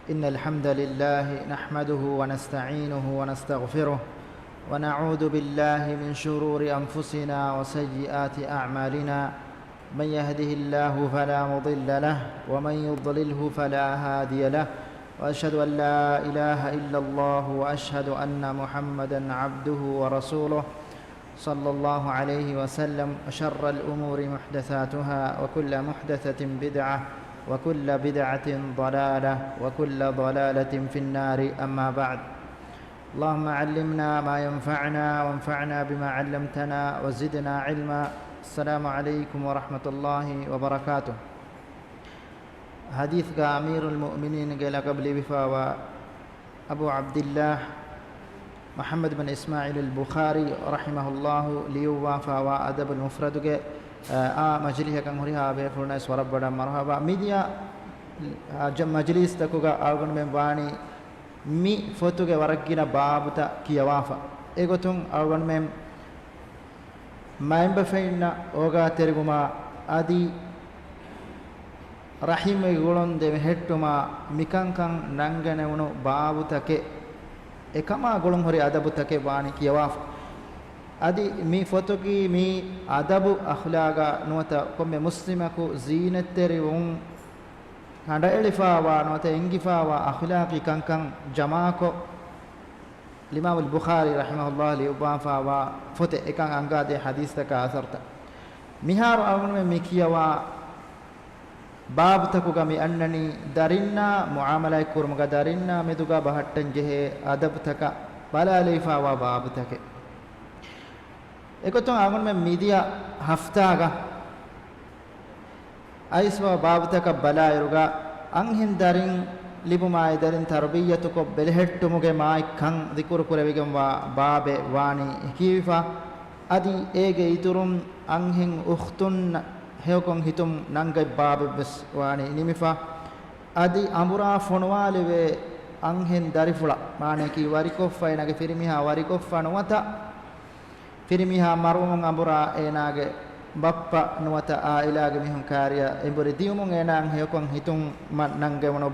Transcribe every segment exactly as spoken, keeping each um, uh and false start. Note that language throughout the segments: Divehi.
إن الحمد لله نحمده ونستعينه ونستغفره، ونعوذ بالله من شرور أنفسنا وسيئات أعمالنا. من يهده الله فلا مضل له، ومن يضلله فلا هادي له، وأشهد أن لا إله إلا الله، وأشهد أن محمدا عبده ورسوله، صلى الله عليه وسلم، وشر الأمور محدثاتها، وكل محدثة بدعة، وكل بدعة ضلالة، وكل ضلالة في النار، أما بعد. اللهم علمنا ما ينفعنا، وانفعنا بما علمتنا، وزدنا علما. السلام عليكم ورحمة الله وبركاته. ޙަދީޘްގަ އަމީރުލް މުއުމިނީންގެ ލަޤަބު ލިބިފައިވާ އަބޫ ޢަބްދިއްލާހް މުޙައްމަދު ބިން އިސްމާޢީލުލް ބުޚާރީ ރަޙިމަހުﷲ ލިޔުއްވާފައިވާ އަދަބުލް މުފްރަދުގެ، އާ، މަޖިލީހަކަށް ހުރިހާ ބޭފުޅުންނަށް ވަރަށް ބޮޑަށް މަރުޙަބާ. މިދިޔަ، އާ، ޖަ-، މަޖިލީސްތަކުގަ އަޅުގަނޑުމެން ވާނީ މި ފޮތުގެ ވަރަށް ގިނަ ބާބުތައް ކިޔަވާފަ. އެގޮތުން އަޅުގަނޑުމެން މައިންބަފައިންނަށް އޯގާތެރިވުމާ އަދި ރަޙިމުގެ ގުޅުން ދެމެހެއްޓުމާ މިކަންކަން ނަންގަނެވުނު ބާބުތަކެއް، އެކަމާ ގުޅުން ހުރި އަދަބުތަކެއް ވާނީ ކިޔަވާފަ. އަދި މި ފޮތުގައި މި އަދަބު އަޚްލާގާ ނުވަތަ ކޮންމެ މުސްލިމަކު ޒީނަތްތެރިވުން ކަނޑައެޅިފައިވާ ނުވަތަ އެނގިފައިވާ އަޚްލާޤީ ކަންކަން ޖަމާކޮށް، އިމާމުލް ބުޚާރީ ރަޙިމަހުﷲ ލިޔުއްވާފައިވާ ފޮތެއް. އެކަން އަންގާދޭ ޙަދީޘްތަކާ އަސަރުތައް. މިހާރު އަޅުގަނޑުމެން މި ކިޔަވާ ބާބުތަކުގަ މި އަންނަނީ ދަރިންނާ މުޢާމަލާތް ކުރުމުގަ ދަރިންނާ މެދުގަ ބަހައްޓަން ޖެހޭ އަދަބުތަކަށް ބަލާލައިފައިވާ ބާބުތަކެއް. އެގޮތުން އަޅުގަނޑުމެން މިދިޔަ ހަފްތާގަ އައިސްފައިވާ ބާބުތަކަށް ބަލާއިރުގަ، އަންހެން ދަރިން ލިބުމާއި ދަރިން ތަރުބިއްޔަތުކޮށް ބެލެހެއްޓުމުގެ މާތްކަން ޛިކުރު ކުރެވިގެންވާ ބާބެއް ވާނީ ކިޔެވިފަ. އަދި އޭގެ އިތުރުން އަންހެން އުޚްތުން ހެޔޮކޮށް ހިތުން ނަންގަތް ބާބެއްވެސް ވާނީ ނިމިފަ. އަދި އަނބުރާ ފޮނުވާލެވޭ އަންހެން ދަރިފުޅަށް، މާނައަކީ ވަރިކޮށްފަ އޭނާގެ ފިރިމީހާ ވަރިކޮށްފަ ނުވަތަ ފިރިމީހާ މަރުވުމުން އަނބުރާ އޭނާގެ ބައްޕަ ނުވަތަ އާއިލާގެ މީހުން ކާރިޔާ އެނބުރި ދިޔުމުން އޭނާއަށް ހެޔޮކޮށް ހިތުން މަ-، ނަންގެވުނު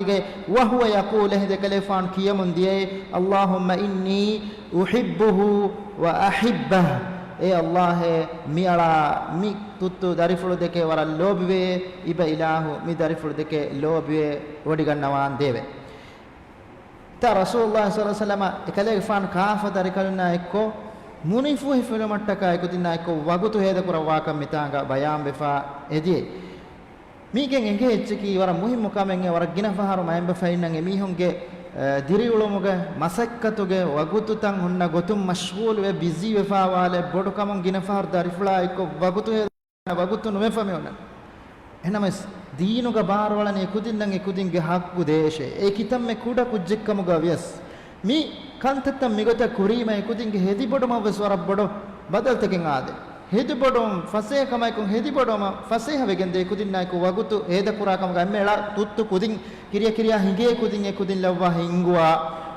ގެ، وهو يقول، އެހިނދު އެކަލޭގެފާނު ކިޔަމުން ދިޔައީ، اللهم إني أحبه وأحبه، އޭ ﷲ، މިއަޅާ މި ތުއްތު ދަރިފުޅު ދެކެ ވަރަށް ލޯބިވޭ، އިބަ އިލާހު މި ދަރިފުޅު ދެކެ ލޯބިވެވޮޑިގަންނަވާނދޭވެ. ތ رسول الله صلى الله عليه وسلم އެކަލޭގެފާނު ކާފަ ދަރިކަލުންނާ އެއްކޮށް، މުނިފޫހިފިލުމަށްޓަކާ އެކުދިންނާ އެއްކޮށް ވަގުތު ހޭދަކުރައްވާކަން މިތާނގަ ބަޔާންވެފާ އެދިޔައީ. މީގެން އެނގޭ އެއްޗަކީ ވަރަށް މުހިއްމު ކަމެއް، ވަރަށް ގިނަ ފަހަރު މައިންބަފައިންނަށް އެމީހުންގެ، އަ، ދިރިއުޅުމުގެ މަސައްކަތުގެ ވަގުތުތައް ހުންނަ ގޮތުން މަޝްޣޫލުވެ ބިޒީވެފާވާލެއް ބޮޑު ކަމުން ގިނަ ފަހަރު ދަރިފުޅާ އެއްކޮށް ވަގުތު ހޭދަ، ވަގުތު ނުވެފަ މިއޮންނަނީ. އެހެނަމަސް ދީނުގަ ބާރުއަޅަނީ އެކުދިންނަށް އެކުދިންގެ ޙައްޤު ދޭށޭ. އެ ކިތަންމެ ކުޑަ ކުއްޖެއްކަމުގަ ވިޔަސް މި ކަންތައްތައް މިގޮތަށް ކުރީމަ އެކުދިންގެ ހެދިބޮޑުމަށްވެސް ވަރަށް ބޮޑު ބަދަލުތަކެއް އާދޭ. ހެދިބޮޑުވުން ފަސޭހަކަމާއެކު، ހެދިބޮޑުވުމަށް ފަސޭހަވެގެންދޭ އެކުދިންނާއެކު ވަގުތު ހޭދަކުރާކަމުގަ އެންމެ އެޅާ ތުއްތު ކުދިން ކިރިޔަކިރިޔާ ހިނގޭ ކުދިން އެކުދިން ލައްވާ ހިންގުވާ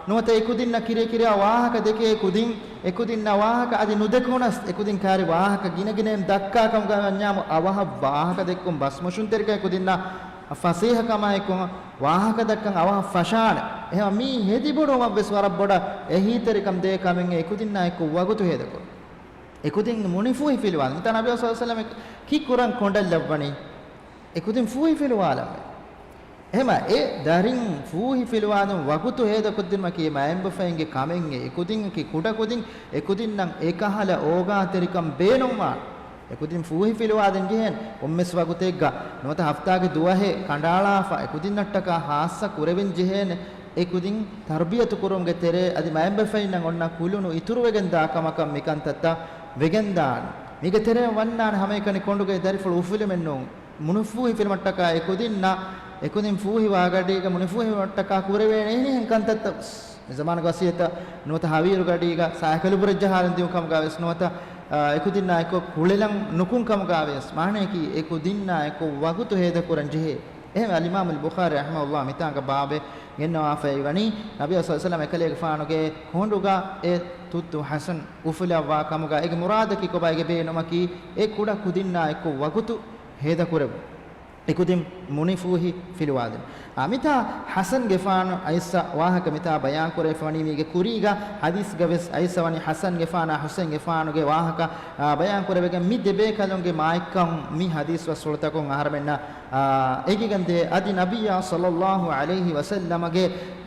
ނުވަތަ އެކުދިންނަށް ކިރިޔަކިރިޔާ ވާހަކަ ދެކޭ ކުދިން އެކުދިންނަށް ވާހަކަ އަދި ނުދެކުނަސް އެކުދިން ކާރި ވާހަކަ ގިނަގިނައިން ދައްކާކަމުގަ ވަންޏާމު އަވަހަށް ވާހަކަ ދެއްކުން ބަސްމޮށުންތެރިކަން އެކުދިންނަށް ފަސޭހަކަމާއެކު ވާހަކަ ދައްކަން އަވަހަށް ފަށާނެ. އެހެން މީ ހެދިބޮޑުވުމަށްވެސް ވަރަށް ބޮޑަށް އެހީތެރިކަން ދޭ ކަމެއް އެކުދިންނާއެކު ވަގުތު ހޭދަކުރުން. އެކުދިން މުނިފޫހިފިލުވާލަން. މިތާ ނަބީ ޞައްލަﷲު ޢަލައިހި ވަސައްލަމަ ކި ކުރަން ކޮނޑަށް ލައްވަނީ؟ އެކުދިން ފޫހިފިލުވާލަން. އެހެމަ އެ ދަރިން ފޫހިފިލުވާލުން ވަގުތު ހޭދަކޮށްދިނުމަކީ މައިންބަފައިންގެ ކަމެއް. އެކުދިން ކުޑަކުދިން އެކުދިންނަށް އެކަހަލަ އޯގާތެރިކަން ބޭނުންވާނެ. އެކުދިން ފޫހިފިލުވާލަން ޖެހޭނެ. ކޮންމެސް ވަގުތެއްގަ ނުވަތަ ހަފްތާގެ ދުވަހެއް ކަނޑައަޅާފަ އެކުދިންނަށްޓަކާ ހާއްސަ ކުރެވެން ޖެހޭނެ. އެކުދިން ތަރުބިޔަތު ކުރުމުގެ ތެރޭ އަދި މައިންބަފައިންނަށް އޮންނަ ކުލުނު އިތުރުވެގެންދާ ކަމަކަށް މިކަންތައްތައް ވެގެންދާނެ. މީގެ ތެރެއިން ވަންނާނެ ހަމައެކަނި ކޮނޑުގަ ދަރިފުޅު އުފުލުމެއްނޫން. މުނިފޫހިފިލުމަށްޓަކާ އެކުދިންނަށް، އެކުދިން ފޫހިވާ ގަޑީގަ މުނިފޫހިފިލުމަށްޓަކާ ކުރެވޭނެ އެހެނިހެން ކަންތައްތައް ވެސް. މި ޒަމާނުގަ ވަސިއްޔަތަށް ނުވަތަ ހަވީރު ގަޑީގަ ސައިކަލު ބުރެއްޖަހާލަން ދިއުން ކަމުގަ ވެސް ނުވަތަ، އާ، އެކުދިންނާ އެކޮށް ކުޅެލަން ނުކުން ކަމުގަ ވެސް. މާނަޔަކީ އެކުދިންނާ އެކޮށް ވަގުތު ހޭދަކުރަން ޖެހޭ. އެހެން އަލްއިމާމު އަލްބުޚާރީ ރަޙިމަހުﷲ މިތާނގަ ބާބެއް ގެންނަވާފައި ވަނީ، ނަބީ ޞައްލަﷲު ޢަލައިހި ވަސައްލަމަ އެކަލޭގެފާނުގެ ކޮނޑުގަ އެ ތުއްތު ޙަސަން އުފުލައްވާ ކަމުގަ އޭގެ މުރާދަކީ ކޮބާ؟ އޭގެ ބޭނުމަކީ އެ ކުޑަ ކުދިންނާ އެއްކޮށް ވަގުތު ހޭދަކުރެވުން. އެކުދިން މުނިފޫހި ފިލުވާލިން. އާ، މިތާ ޙަސަންގެފާނު އައިސް ވާހަކަ މިތާ ބަޔާންކުރެވިފަ ވަނީ މީގެ ކުރީގަ ޙަދީޘްގަ ވެސް އައިސް ވަނީ ޙަސަންގެފާނާ ޙުސައިންގެފާނުގެ ވާހަކަ، އާ، ބަޔާންކުރެވިގެން މި ދެބޭކަލުންގެ މާތްކަން މި ޙަދީޘް ވަސްފުޅުތަކުން އަހަރެމެންނަށް އާ، އެނގިގެންދޭ. އަދި ނަބިއްޔާ ޞައްލަﷲު ޢަލައިހި ވަސައްލަމަގެ،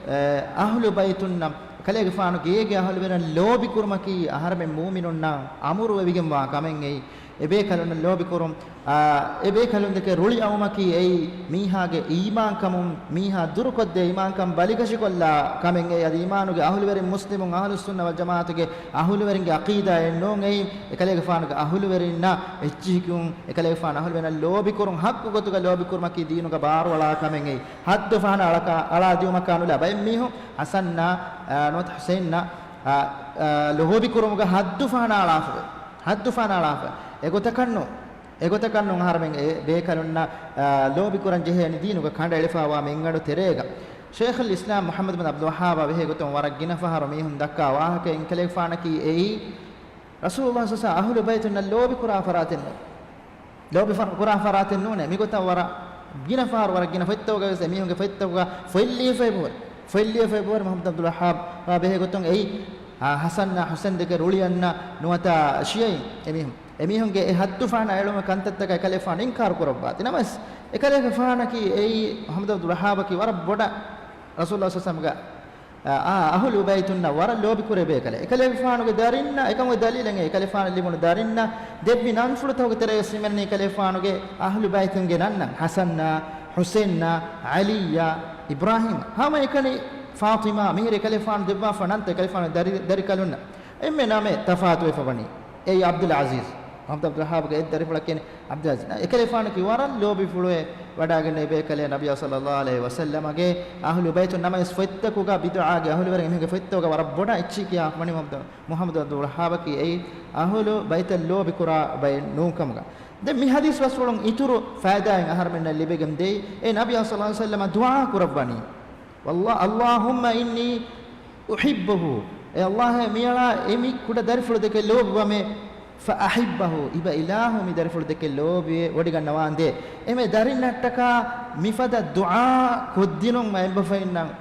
އެ، އަހުލު ބައިތުންނަށް، ކަލޭގެފާނު ގޭގެ އަހުލުވެރިން ލޯބިކުރުމަކީ އަހަރެމެން މުއުމިނުންނަށް އަމުރުވެވިގެންވާ ކަމެއް އެއީ. އެބޭކަލުންނަށް ލޯބިކުރުން، އާ، އެބޭކަލުންދެކެ ރުޅިއައުމަކީ އެއީ މީހާގެ އީމާންކަމުން، މީހާ ދުރުކޮށްދޭ އީމާންކަން ބަލިކަށިކޮށްލާ ކަމެއް އެއީ. އަދި އީމާނުގެ އަހުލުވެރިން މުސްލިމުން އަހުލުއްސުންނަ ވަލްޖަމާޢަތުގެ އަހުލުވެރިންގެ ޢަޤީދާއެއް ނޫން އެއީ. އެކަލޭގެފާނުގެ އަހުލުވެރިންނަށް އެއްޗިހިކުން އެކަލޭގެފާނު އަހުލުވެރިންނަށް ލޯބިކުރުން ޙައްޤު ގޮތުގަ ލޯބިކުރުމަކީ ދީނުގަ ބާރުއަޅާ ކަމެއް އެއީ. ޙައްދު ފަހަނަ އަޅަކާ، އަޅާ ދިއުމަކާ ނުލާ ބައެއް މީހުން ޙަސަންއާ، އާ، ނުވަތަ ޙުސައިންއާ، އާ، އާ، ލޯބިކުރުމުގަ ޙައްދު ފަހަނަ އަޅާފަ، ޙައްދު ފަހަނަ އަޅާފަ. އެގޮތަކަށް ނޫން. އެގޮތަކަށް ނޫން އަހަރެމެން އެ ބޭކަލުންނަށް، އާ، ލޯބިކުރަން ޖެހޭނީ ދީނުގަ ކަނޑައެޅިފައިވާ މިންގަނޑު ތެރޭގަ. ޝައިޚުލް އިސްލާމް މުޙައްމަދު ބިން ޢަބްދުލް ވައްހާބާ ބެހޭ ގޮތުން ވަރަށް ގިނަ ފަހަރު މީހުން ދައްކާ ވާހަކައެއް އެކަލޭގެފާނަކީ އެއީ، ރަސޫލުﷲ ޞައްލަﷲު ޢަލައިހި ވަސައްލަމަ އަހުލު ބައިތުންނަށް ލޯބިކުރާ ފަރާތެއް ނޫން. ލޯބި ފަ-، ކުރާ ފަރާތެއް ނޫނޭ. މިގޮތަށް ވަރަށް ގިނަ ފަހަރު ވަރަށް ގިނަ ފޮތްތަކުގަ ވެސް އެމީހުންގެ ފޮތްތަކުގަ ފޮތް ލިޔެފައި ބުވަރު، ފޮތް ލިޔެފައި ބުވަރު މުޙައްމަދު ޢަބްދުލް ވައްހާބާ ބެހޭ ގޮތުން އެއީ، އާ، ޙަސަންއާ ޙުސައިން ދެކެ ރުޅިއަންނަ ނުވަތަ ޝިޔަޢީން އެމީހުން. އެމީހުންގެ އެ ޙައްދު ފަހަނަ އެޅުމުގެ ކަންތައްތަކަށް އެކަލޭގެފާނު އިންކާރު ކުރައްވާތީ. ނަމަވެސް، އެކަލޭގެފާނަކީ އެއީ މުޙައްމަދު ޢަބްދުލް ވައްހާބަކީ ވަރަށް ބޮޑަށް ރަސޫލުﷲ ޞައްލަﷲު ޢަލައިހި ވަސައްލަމަގެ، އާ، އަހުލު ބައިތުންނަށް ވަރަށް ލޯބިކުރޭ ބޭކަލެއް. އެކަލޭގެފާނުގެ ދަރިންނަށް، އެކަމުގެ ދަލީލެއް އެކަލޭގެފާނަށް ލިބުނު ދަރިންނަށް ދެއްވި ނަންފުޅުތަކުގެ ތެރޭގަ ހިމެނެނީ އެކަލޭގެފާނުގެ އަހުލު ބައިތުންގެ ނަންނަށް، ޙަސަންއާ، ޙުސައިންއާ، ޢަލީއާ، އިބްރާހީމް. ހަމައެކަނި ފާޠިމާ، މިހިރީ އެކަލޭގެފާނު ދެއްވާފަ ނަންތައް އެކަލޭގެފާނުގެ ދަރި-، ދަރިކަލުންނަށް. އެންމެ ނަމެއް ތަފާތުވެފަ ވަނީ. އެއީ ޢަބްދުލް ޢަޒީޒް. މުޙައްމަދު ޢަބްދުލް ވައްހާބުގެ އެއް ދަރިފުޅަކީ ޢަބްދުލް ޢަޒީޒް. އެކަލޭގެފާނަކީ ވަރަށް ލޯބިފުޅުވެ ވަޑައިގެންނެވި ބޭކަލެއް ނަބިއްޔާ ޞައްލަﷲު ޢަލައިހި ވަސައްލަމަގެ އަހުލު ބައިތުން. ނަމަވެސް ފޮތްތަކުގަ ބިދުޢާގެ އަހުލުވެރިން އެމީހުންގެ ފޮތްތަކުގަ ވަރަށް ބޮޑަށް އެއްޗިހި ކިޔާފަ ވަނީ މުޙައްމަދު، މުޙައްމަދު ޢަބްދުލް ވައްހާބަކީ އެއީ އަހުލު ބައިތަށް ލޯބިކުރާ ބައެއް ނޫން ކަމުގަ. ދެން މި ޙަދީޘް ވަސްފުޅުން އިތުރު ފައިދާއެއް އަހަރުމެންނަށް ލިބިގެން ދޭ، އޭ ނަބިއްޔާ ޞައްލަﷲު ޢަލައިހި ވަސައްލަމަ ދުޢާ ކުރައްވަނީ. والله، اللهم إني أحبه. އޭ ﷲ، މިއަޅާ އެ މި ކުޑަ ދަރިފުޅު ދެކެ ލޯބިވަމޭ. ފައަޙިއްބަހު، އިބަ އިލާހު މި ދަރިފުޅު ދެކެ ލޯބިވެ ވޮޑިގަންނަވާނދޭ. އެމެ ދަރިންނަށްޓަކާ މިފަދަ ދުޢާ ކޮށްދިނުން މައިންބަފައިންނަށް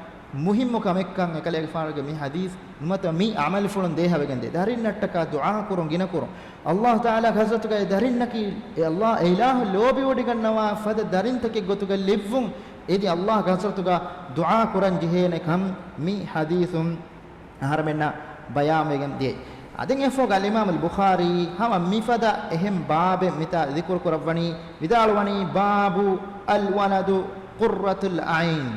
މުހިއްމު ކަމެއްކަން އެކަލޭގެފާނުގެ މި ޙަދީޘް ނުމަތަ މި ޢަމަލުފުޅުން ދޭހަވެގެންދޭ. ދަރިންނަށްޓަކާ ދުޢާ ކުރުން ގިނަކުރުން. ﷲ ތަޢާލާ ޙަޟްރަތުގައި ދަރިންނަކީ އެ ﷲ އެ އިލާހު ލޯބިވޮޑިގަންނަވާ ފަދަ ދަރިންތަކެއް ގޮތުގަ ލިއްވުން އެދި ﷲ ގެ ޙަޟްރަތުގަ ދުޢާ ކުރަން ޖެހޭނެ ކަން މި ޙަދީޘުން އަހަރެމެންނަށް ބަޔާންވެގެން ދިޔައީ. އަދި އެފޯގަ އަލްއިމާމު އަލްބުޚާރީ ހަމަ މިފަދަ އެހެން ބާބެއް މިތާ ޛިކުރު ކުރައްވަނީ، ވިދާޅުވަނީ، ބާބު އަލްވަލަދު ޤުއްރަތުލް ޢައިން.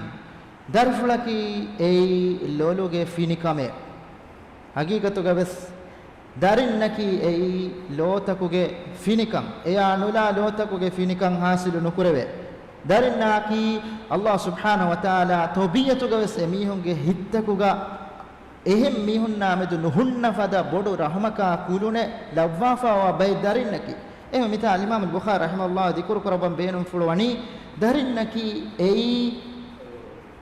ދަރިފުޅަކީ އެއީ ލޮލުގެ ފިނިކަމެއް. ޙަޤީޤަތުގަ ވެސް ދަރިންނަކީ އެއީ ލޯތަކުގެ ފިނިކަން. އެޔާ ނުލާ ލޯތަކުގެ ފިނިކަން ޙާޞިލު ނުކުރެވޭ. ދަރިންނާއަކީ ﷲ ސުބްޙާނަހު ވަތަޢާލާ ޠަބީޢަތުގަ ވެސް އެމީހުންގެ ހިތްތަކުގަ އެހެން މީހުންނާ މެދު ނުހުންނަ ފަދަ ބޮޑު ރަޙުމަކާ ކުލުނެއް ލައްވާފައިވާ ބައެއް ދަރިންނަކީ. އެހެން މިތާ އަލްއިމާމު އަލްބުޚާރީ ރަޙިމަހުﷲ ޛިކުރު ކުރައްވަން ބޭނުންފުޅުވަނީ، ދަރިންނަކީ އެއީ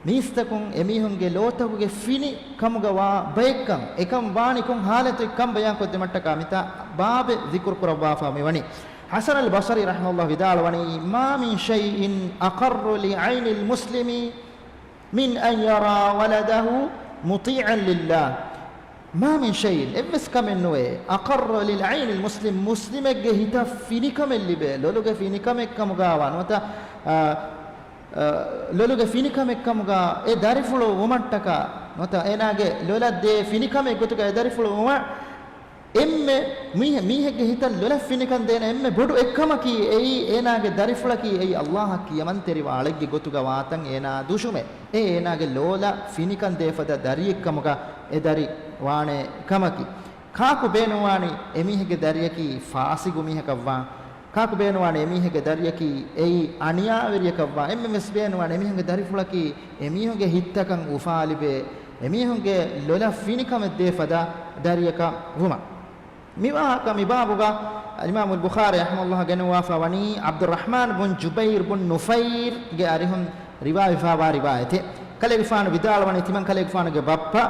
މީސްތަކުން އެމީހުންގެ ލޯތަކުގެ ފިނި ކަމުގަ ވާ ބައެއްކަން، އެކަން ވާނީ ކޮން ޙާލަތެއް ކަން ބަޔާންކޮށްދިނުމަށްޓަކާ މިތާ ބާބެއް ޛިކުރު ކުރައްވާފަ މިވަނީ. ޙަސަނުލް ބަޞްރީ ރަޙިމަހުﷲ ވިދާޅުވަނީ، ما من شيء أقر لعين المسلم من أن يرى ولده مطيعا لله. ما من شيء، އެއްވެސް ކަމެއް ނުވޭ، أقر لعين المسلم، މުސްލިމެއްގެ ހިތަށް ފިނިކަމެއް ލިބޭ، ލޮލުގެ ފިނިކަމެއްކަމުގާވާ ނުވަތަ، އާ، އާ، ލޮލުގެ ފިނިކަމެއްކަމުގާ އެ ދަރިފުޅު ވުމަށްޓަކާ ނުވަތަ އޭނާގެ ލޮލަށް ދޭ ފިނިކަމެއް ގޮތުގަ އެ ދަރިފުޅު ވުމަށް އެންމެ މީހެ-، މީހެއްގެ ހިތަށް ލޮލަށް ފިނިކަން ދޭނެ އެންމެ ބޮޑު އެއްކަމަކީ އެއީ، އޭނާގެ ދަރިފުޅަކީ އެއީ ﷲ އަށް ކިޔަމަންތެރިވާ އަޅެއްގެ ގޮތުގަ ވާތަން އޭނާ ދުށުމެ. އެ އޭނާގެ ލޯލަށް ފިނިކަން ދޭ ފަދަ ދަރިއެއްކަމުގަ އެ ދަރި ވާނެ ކަމަކީ. ކާކު ބޭނުންވާނީ އެމީހެއްގެ ދަރިއަކީ ފާސިގު މީހަކަށްވާން؟ ކާކު ބޭނުންވާނީ އެމީހެއްގެ ދަރިއަކީ އެއީ އަނިޔާވެރިޔަކަށްވާން؟ އެންމެން ވެސް ބޭނުންވާނީ އެމީހުންގެ ދަރިފުޅަކީ އެމީހުންގެ ހިތްތަކަށް އުފާލިބޭ، އެމީހުންގެ ލޮލަށް ފިނިކަމެއް ދޭ ފަދަ ދަރިއަކަށް ވުމަށް. މި ވާހަކަ މި ބާބުގަ އަލްއިމާމު އަލްބުޚާރީ ރަޙިމަހުﷲ ގެނުވާފަ ވަނީ ޢަބްދުއްރަޙްމާން ބުން ޖުބައިރު ބުން ނުފައިރުގެ އަރިހުން ރިވާވެފަވާ ރިވާޔަތެއް. ކަލޭގެފާނު ވިދާޅުވަނީ ތިމަން ކަލޭގެފާނުގެ ބައްޕަ،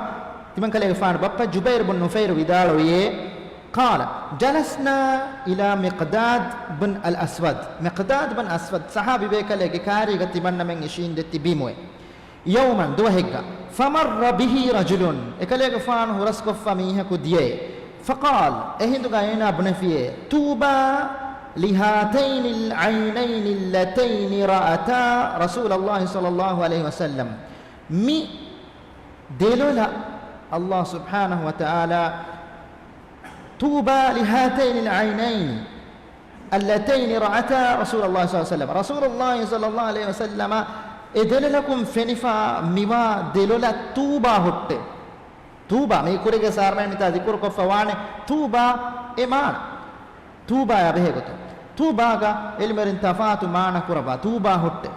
ތިމަން ކަލޭގެފާނު ބައްޕަ ޖުބައިރު ބުން ނުފައިރު ވިދާޅުވިއޭ، قال جلسنا إلى مقداد بن الأسود. މިޤްދާދު ބިން އަސްވަދު ޞަޙާބީ ބޭކަލެއްގެ ކާރީގަ ތިމަންނަމެން އިށީނދެ ތިބީމުވެ. يوما، ދުވަހެއްގަ، فمر به رجل، އެކަލޭގެފާނު ހުރަސްކޮށްފަ މީހަކު ދިޔައޭ. فقال، އެހިނދުގަ އޭނާ ބުނެފިއޭ، طوبى لهاتين العينين اللتين رأتا رسول الله صلى الله عليه وسلم. މި ދެލޮލަށް ﷲ ސުބްޙާނަހު ވަތަޢާލާ، طوبى لهاتين العينين اللتين رأتا رسول الله صلى الله عليه وسلم. ރަސޫލުﷲ ޞައްލަﷲ ޢަލައިހި ވަސައްލަމަ އެ ދެލޮލަކުން ފެނިފަ މިވާ ދެލޮލަށް ޠޫބާ ހުއްޓޭ. ޠޫބާ، މީ ކުރީގެ ސާރަމެން މިތާ ޛިކުރު ކޮށްފަ ވާނެ. ޠޫބާ އެ މާނަ. ޠޫބާޔާ ބެހޭ ގޮތުން. ޠޫބާގަ ޢިލްމުވެރިން ތަފާތު މާނަ ކުރައްވާ. ޠޫބާ ހުއްޓޭ.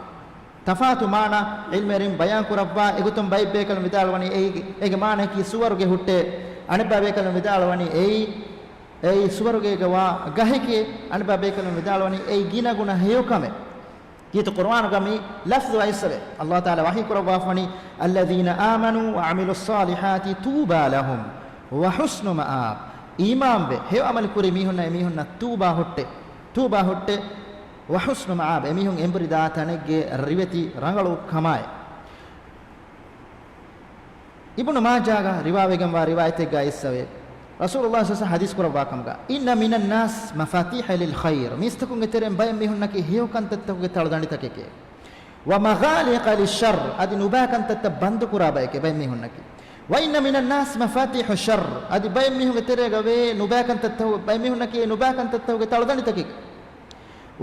ތަފާތު މާނަ ޢިލްމުވެރިން ބަޔާން ކުރައްވާ. އެގޮތުން ބައެއް ބޭކަލުން ވިދާޅުވަނީ އެއީ، އޭގެ މާނައަކީ ސުވަރުގެ ހުއްޓޭ. އަނެއްބައި ބޭކަލުން ވިދާޅުވަނީ އެއީ، އެއީ ސުވަރުގޭގަ ވާ ގަހެކޭ. އަނެއްބައި ބޭކަލުން ވިދާޅުވަނީ އެއީ ގިނަގުނަ ހެޔޮކަމެއް. ކީރިތި ޤުރުއާނުގަ މި ލަފްޒު އައިއްސަވެ. ﷲ ތަޢާލާ ވަޙީ ކުރައްވާފަވަނީ، الذين آمنوا وعملوا الصالحات طوبى لهم وحسن مآب. އީމާންވެ، ހެޔޮ ޢަމަލު ކުރި މީހުންނަށް އެމީހުންނަށް ޠޫބާ ހުއްޓޭ. ޠޫބާ ހުއްޓޭ، وحسن مآب، އެމީހުން އެނބުރިދާ ތަނެއްގެ ރިވެތި ރަނގަޅު ކަމާއި. އިބްނު މާޖާގަ ރިވާވެގެންވާ ރިވާޔަތެއްގަ އައިއްސަވޭ، ރަސޫލުﷲ ޞައްލަﷲ ޢަލައިހި ވަސައްލަމަ ޙަދީޘް ކުރައްވާ ކަމުގަ، إن من الناس مفاتيح للخير، މީސްތަކުންގެ ތެރެއިން ބައެއް މީހުންނަކީ ހެޔޮ ކަންތައްތަކުގެ ތަޅުދަނޑިތަކެކޭ. ومغاليق للشر، އަދި ނުބައި ކަންތައްތައް ބަންދުކުރާ ބައެކޭ ބައެއް މީހުންނަކީ. وإن من الناس مفاتيح الشر، އަދި ބައެއް މީހުންގެ ތެރޭގަ ވޭ ނުބައި ކަންތައްތަކު، ބައެއް މީހުންނަކީ ނުބައި ކަންތައްތަކުގެ ތަޅުދަނޑިތަކެކޭ.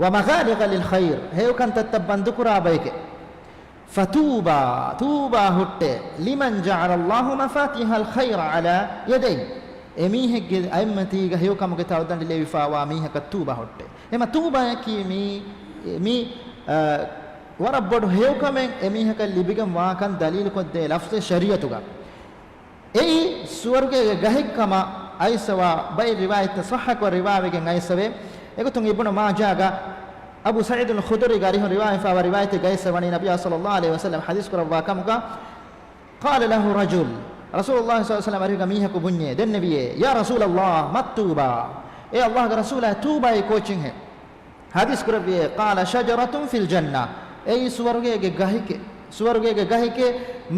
ومغاليق للخير، ހެޔޮ ކަންތައްތައް ބަންދުކުރާ ބައެކޭ. فطوبى، ޠޫބާ ހުއްޓޭ، لمن جعل الله مفاتيح الخير على يديه، އެމީހެއްގެ އަތްމަތީގަ ހެޔޮކަމުގެ ތަޅުދަނޑި ލެވިފަވާ މީހަކަށް ޠޫބާ ހުއްޓޭ. އެމަ ޠޫބާއަކީ މީ، މީ، އަ، ވަރަށް ބޮޑު ހެޔޮކަމެއް އެމީހަކަށް ލިބިގެން ވާކަން ދަލީލުކޮށްދޭ ލަފްޒެއް ޝަރީޢަތުގަ. އެއީ ސުވަރުގޭގެ ގަހެއްކަމަށް އައިސްވާ ބައެއް ރިވާޔަތްތައް ޞައްޙަކޮށް ރިވާވެގެން އައިސްވޭ. އެގޮތުން އިބްނު މާޖާގަ އަބޫ ސަޢީދުލް ޚުދުރީގެ އަރިހުން ރިވާވެފަވާ ރިވާޔަތެއްގަ އައިސްވަނީ ނަބިއްޔާ ޞައްލަﷲ ޢަލައިހި ވަސައްލަމަ ޙަދީޘް ކުރައްވާ ކަމުގަ، قال له رجل، ރަސޫލުﷲ ޞައްލަﷲ ޢަލައިހި ވަސައްލަމަ އަރިހުގަ މީހަކު ބުންޏޭ، ދެންނެވިއޭ، يا رسول الله ما الطوبى، އޭ ﷲގެ ރަސޫލާ، ތޫބާއީ ކޯޗެއްހޭ؟ ޙަދީޘް ކުރެއްވިއޭ، قال شجرة في الجنة، އެއީ ސުވަރުގޭގެ ގަހެކޭ، ސުވަރުގޭގެ ގަހެކޭ،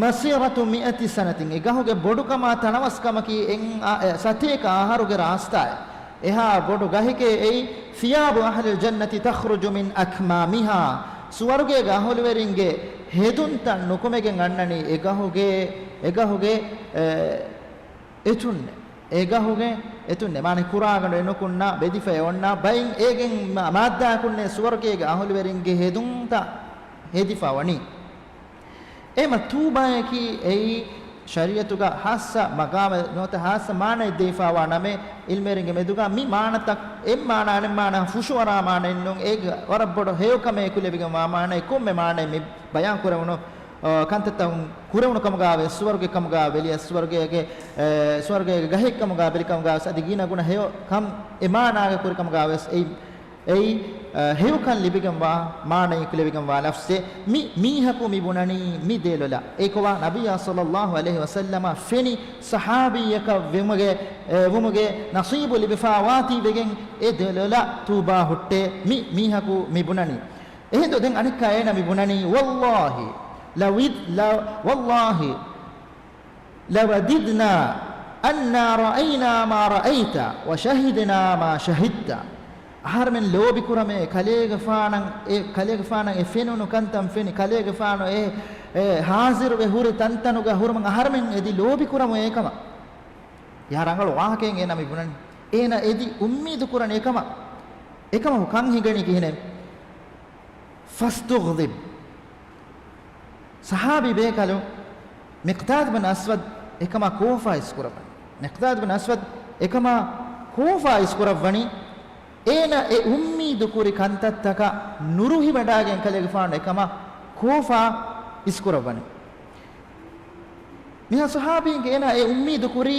مسيرة مائة سنة، އެ ގަހުގެ ބޮޑުކަމާ ތަނަވަސްކަމަކީ އެއް އާ، އެ ސަތޭކަ އަހަރުގެ ރާސްތާއެއް. އެހާ ބޮޑު ގަހެކޭ އެއީ، ثياب أهل الجنة تخرج من أكمامها، ސުވަރުގޭގެ އަހުލުވެރިންގެ ހެދުންތައް ނުކުމެގެން އަންނަނީ އެ ގަހުގެ، އެ ގަހުގެ، އެ، އެތުންނޭ. އެ ގަހުގެ އެތުންނޭ. މާނަ ކުރާގަނޑު އެނުކުންނާ، ބެދިފަ އެ އޮންނާ، ބައިން އޭގެން މާ، މާއްދާއަކުންނޭ ސުވަރުގޭގެ އަހުލުވެރިންގެ ހެދުންތައް ހެދިފަ ވަނީ. އެމަ ތޫބާއަކީ އެއީ ޝަރީޢަތުގަ ހާއްސަ މަގާމެއް ނުވަތަ ހާއްސަ މާނައެއް ދެވިފާވާ ނަމެއް. ޢިލްމުވެރިންގެ މެދުގަ މި މާނަތައް، އެއް މާނަ އަނެއް މާނަ ފުށުއަރާ މާނައެއް ނޫން. އޭގެ ވަރަށް ބޮޑު ހެޔޮކަމެއް އެކުލެވިގެންވާ މާނައެއް. ކޮންމެ މާނައެއް މި ބަޔާން ކުރެވުނު، އަ، ކަންތައްތައް ކުރެވުނު ކަމުގަ ވެސް، ސުވަރުގެ ކަމުގަ ވެލިޔަސް، ސުވަރުގޭގެ، އެ، ސުވަރުގޭގެ ގަހެއް ކަމުގަ ވެލި ކަމުގަ ވެސް އަދި ގިނަ ގުނަ ހެޔޮ ކަން އެ މާނާގަ ކުރި ކަމުގަ ވެސް އެއީ، އެއީ، އަ، ހެޔޮކަން ލިބިގެންވާ މާނައެއް ކުލެވިގެންވާ ލަފްޒެއް. މި މީހަކު މި ބުނަނީ މި ދެލޮލަށް. އެކޮވާ ނަބިއްޔާ ޞައްލައްލާހު ޢަލައިހި ވަސައްލަމަށް ފެނި ޞަޙާބީއަކަށް ވުމުގެ، އެ، ވުމުގެ ނަޞީބު ލިބިފާވާތީ ވެގެން އެ ދެލޮލަށް ތޫބާ ހުއްޓޭ މި މީހަކު މި ބުނަނީ. އެހިނދު ދެން އަނެއްކާ އޭނަ މި ބުނަނީ، والله لو، لو، والله لوددنا أنا رأينا ما رأيت وشهدنا ما شهدت. އަހަރެމެން ލޯބިކުރަމޭ، ކަލޭގެފާނަށް އެ، ކަލޭގެފާނަށް އެ ފެނުނު ކަންތައް ފެނި، ކަލޭގެފާނު އެ، އެ ހާޒިރުވެ ހުރި ތަންތަނުގަ ހުރުމުން އަހަރެމެން އެދި ލޯބިކުރަމު އެކަމަށް. އެހާ ރަނގަޅު ވާހަކައެއް އޭނަ މި ބުނަނީ. އޭނަ އެދި އުއްމީދު ކުރަން އެކަމަށް. އެކަމަކު ކަން ހިނގަނީ ކިހިނެއް؟ فاستغضب. ޞަޙާބީ ބޭކަލު މިޤްދާދު ބިން އަސްވަދު އެކަމާ ކޯފާ އިސްކުރައްވަނީ. މިޤްދާދު ބިން އަސްވަދު އެކަމާ ކޯފާ އިސްކުރައްވަނީ. އޭނަ އެ އުއްމީދު ކުރި ކަންތައްތަކަށް ނުރުހިވަޑާގެން ކަލޭގެފާނު އެކަމާ ކޯފާ އިސްކުރައްވަނީ. މިހާ ޞަޙާބީންގެ އޭނާ އެ އުއްމީދު ކުރީ،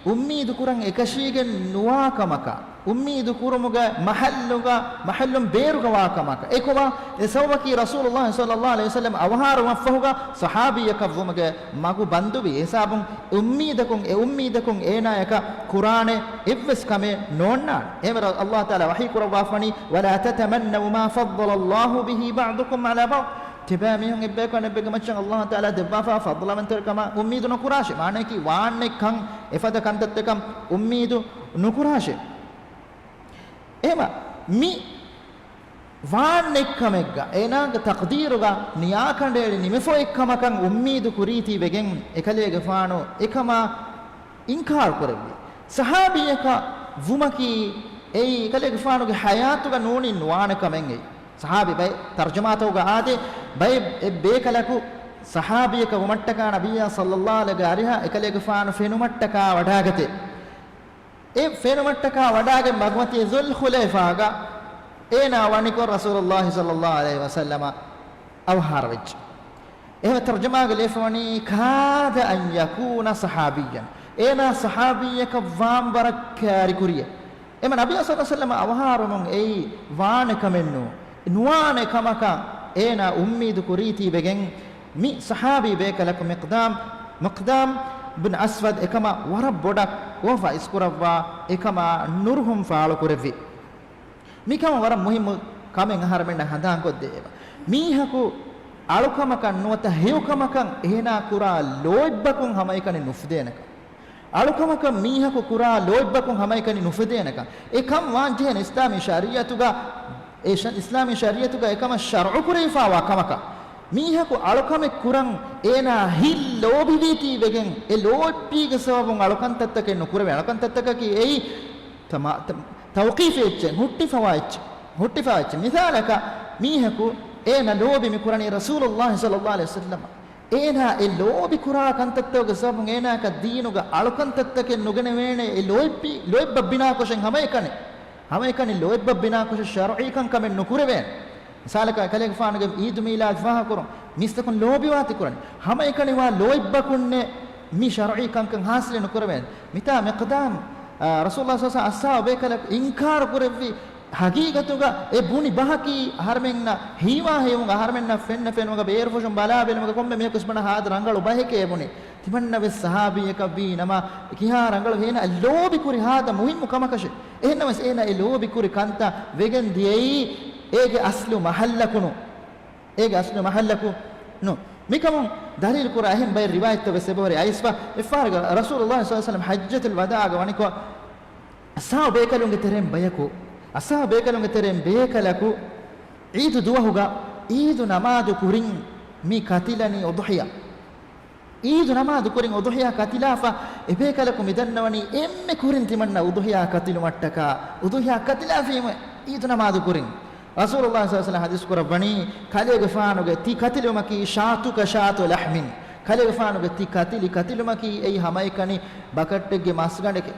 އުއްމީދު ކުރަން އެކަށީގެން ނުވާ ކަމަކަށް، އުއްމީދު ކުރުމުގެ މަޙައްލުގަ، މަޙައްލުން ބޭރުގަ ވާ ކަމަކަށް. އެކޮވާ އެ ސަބަބަކީ ރަސޫލުﷲ ޞައްލައްލާހު ޢަލައިހި ވަސައްލަމް އަވަހާރަވުމަށްފަހުގަ ޞަޙާބީއަކަށް ވުމުގެ މަގު ބަންދުވި ހިސާބުން އެ އުއްމީދަކުން، އެ އުއްމީދަކުން އޭނާޔަކަށް ކުރާނެ އެއްވެސް ކަމެއް ނޯންނާނެ. އެހެންވެ ﷲ ތަޢާލާ ވަޙީ ކުރައްވާފަނީ، ولا تتمنوا ما فضل الله به بعضكم على بعض. ތިބާ މީހުން އެއްބަޔަކު އަނެއްބައެއްގެ މައްޗަށް ﷲ ތަޢާލާ ދެއްވާފާ ފަޟްލުވަންތެރިކަމަށް އުއްމީދު ނުކުރާށޭ. މާނައަކީ ވާންނެއްކަން، އެފަދަ ކަންތައްތަކަށް އުއްމީދު ނުކުރާށޭ. އެހެމަ މި ވާންނެއްކަމެއްގަ އޭނާގެ ތަޤްދީރުގަ ނިޔާކަނޑައެޅި ނިމިފަ އޮތްކަމަކަށް އުއްމީދު ކުރީތީ ވެގެން އެކަލޭގެފާނު އެކަމާ އިންކާރު ކުރެއްވި. ޞަޙާބީއަކަށް ވުމަކީ އެއީ އެކަލޭގެފާނުގެ ޙަޔާތުގަ ނޫނީ ނުވާނެ ކަމެއް އެއީ. ޞަޙާބީ ބައެއް ތަރްޖަމާތަކުގަ އާދޭ، ބައެއް އެއް ބޭކަލަކު ޞަޙާބީއަކަށް ވުމަށްޓަކާ ނަބިއްޔާ ޞައްލައްލާހު ޢަލައިހި އަރިހަށް އެކަލޭގެފާނު ފެނުމަށްޓަކާ ވަޑާގަތޭ. އެ ފެނުމަށްޓަކާ ވަޑާގެން މަގުމަތީ ޛުލްޚުލައިފާގަ އޭނާ ވަނިކޮށް ރަސޫލުﷲ ޞައްލައްލާހު ޢަލައިހި ވަސައްލަމަށް އަވަހާރަވެއްޖެ. އެހެން ތަރްޖަމާގަ ލިޔެފަވަނީ، كاد أن يكون صحابيا. އޭނާ ޞަޙާބީއަކަށް ވާން ވަރަށް ކާރި ކުރިއެއް. އެމަ ނަބިއްޔާ ޞައްލައްލާހު ޢަލައިހި ވަސައްލަމަށް އަވަހާރަވުމުން އެއީ ވާނެ ކަމެއް ނޫން. ނުވާނެ ކަމަކަށް އޭނާ އުއްމީދު ކުރީތީ ވެގެން މި ޞަޙާބީ ބޭކަލަކު މިޤްދާމް، މިޤްދާމް ބިން އަސްވަދު އެކަމަށް ވަރަށް ބޮޑަށް ކޯފާ އިސްކުރައްވާ، އެކަމާ ނުރުހުން ފާޅުކުރެއްވި. މިކަމަށް ވަރަށް މުހިއްމު ކަމެއް އަހަރެމެންނަށް ހަނދާންކޮށްދެއެވެ. މީހަކު އަޅުކަމަކަށް ނުވަތަ ހެޔޮކަމަކަށް އޭނާ ކުރާ ލޯތްބަކުން ހަމައެކަނި ނުފެދޭނެކަން. އަޅުކަމަކަށް މީހަކު ކުރާ ލޯތްބަކުން ހަމައެކަނި ނުފެދޭނެކަން. އެކަން ވާންޖެހޭނެ އިސްލާމީ ޝަރީޢަތުގަ، އެ ޝަ-، އިސްލާމީ ޝަރީޢަތުގަ އެކަމަށް ޝަރުޢު ކުރެވިފާވާ ކަމަކަށް. މީހަކު އަޅުކަމެއް ކުރަން އޭނާ ހިތް ލޯބިވީތީ ވެގެން، އެ ލޯތްބީގެ ސަބަބުން އަޅުކަންތައްތަކެއް ނުކުރެވޭ. އަޅުކަންތައްތަކަކީ އެއީ ތަމާ-، ތަ-، ތައުޤީފީ އެއްޗެއް، ހުއްޓިފަވާ އެއްޗެއް، ހުއްޓިފަވާ އެއްޗެއް. މިސާލަކަށް، މީހަކު އޭނަ ލޯބި މި ކުރަނީ ރަސޫލުﷲ ޞައްލައްލާހު ޢަލައިހި ވަސައްލަމަށް. އޭނާ އެ ލޯބި ކުރާ ކަންތައްތަކުގެ ސަބަބުން އޭނާއަކަށް ދީނުގަ އަޅުކަންތައްތަކެއް ނުގެނެވޭނެ. އެ ލޯތްބި-، ލޯތްބަށް ބިނާކޮށެއް ހަމައެކަނި، ހަމައެކަނި ލޯތްބަށް ބިނާކޮށެއް ޝަރުޢީ ކަންކަމެއް ނުކުރެވޭނެ. މިސާލަކަށް، އެކަލޭގެފާނުގެ ޢީދު މީލާދު ފާހަގަކުރުން މީސްތަކުން ލޯބިވާތީ ކުރަނީ. ހަމައެކަނިވާ ލޯތްބަކުންނޭ މި ޝަރުޢީ ކަންކަން ޙާޞިލެއް ނުކުރެވޭނެ. މިތާ މިޤްދާމް، އާ، ރަސޫލުﷲ ޞައްލައްލާހު ޢަލައިހި ވަސައްލަމަށް އަޞްޙާބު ބޭކަލަކު އިންކާރު ކުރެއްވި. ޙަޤީޤަތުގަ އެ ބުނި ބަހަކީ އަހަރެމެންނަށް ހީވާ ހެޔޮވުމުގަ، އަހަރެމެންނަށް ފެންނަ ފެނުމުގަ، ބޭރުފުށުން ބަލާ ބެލުމުގަ ކޮންމެ މީހަކު އިސްބަނަ ހާދަ ރަނގަޅު ބަހެކޭ އެ ބުނި. ތިމަންނަ ވެސް ޞަޙާބީއަކަށް ވީ ނަމަ، ކިހާ ރަނގަޅު އޭނަ ލޯބި ކުރި ހާދަ މުހިއްމު ކަމަކަށެއް. އެހެންނަމަވެސް އޭނާ އެ ލޯބި ކުރި ކަންތައް ވެގެން ދިޔައީ އޭގެ އަސްލު މަހައްލަކު ނޫން. އޭގެ އަސްލު މަހައްލަކު ނޫން. މިކަމުން ދަލީލު ކުރާ އެހެން ބައެއް ރިވާޔަތްތައް ވެސް އެބަހުރި. އައިސްފަ އެއްފަހަރަކު ރަސޫލުﷲ ޞައްލަﷲު ޢަލައިހި ވަސައްލަމަ ޙައްޖަތުލް ވަދާގަ ވަނިކޮށް، އަޞްޙާބު ބޭކަލުންގެ ތެރެއިން ބަޔަކު، އަޞްޙާބު ބޭކަލުންގެ ތެރެއިން ބޭކަލަކު ޢީދު ދުވަހުގަ ޢީދު ނަމާދު ކުރިން މި ކަތިލަނީ އުޟުޙިޔާ. ޢީދު ނަމާދު ކުރިން އުޟުޙިޔާ ކަތިލާފަ، އެބޭކަލަކު މިދަންނަވަނީ އެންމެ ކުރިން ތިމަންނަ އުޟުޙިޔާ ކަތިލުމަށްޓަކާ، އުޟުޙިޔާ ކަތިލާފީމު ޢީދު ނަމާދު ކުރިން. ރަސޫލުﷲ ޞައްލަﷲު ޢަލައިހި ވަސައްލަމަ ޙަދީޘް ކުރައްވަނީ، ކަލޭގެފާނުގެ ތި ކަތިލުމަކީ ޝާތުކަ ޝާތު ލަޙްމިން، ކަލޭގެފާނުގެ ތި ކަތިލި ކަތިލުމަކީ އެއީ ހަމައެކަނި ބަކައްޓެއްގެ މަސްގަނޑެކޭ.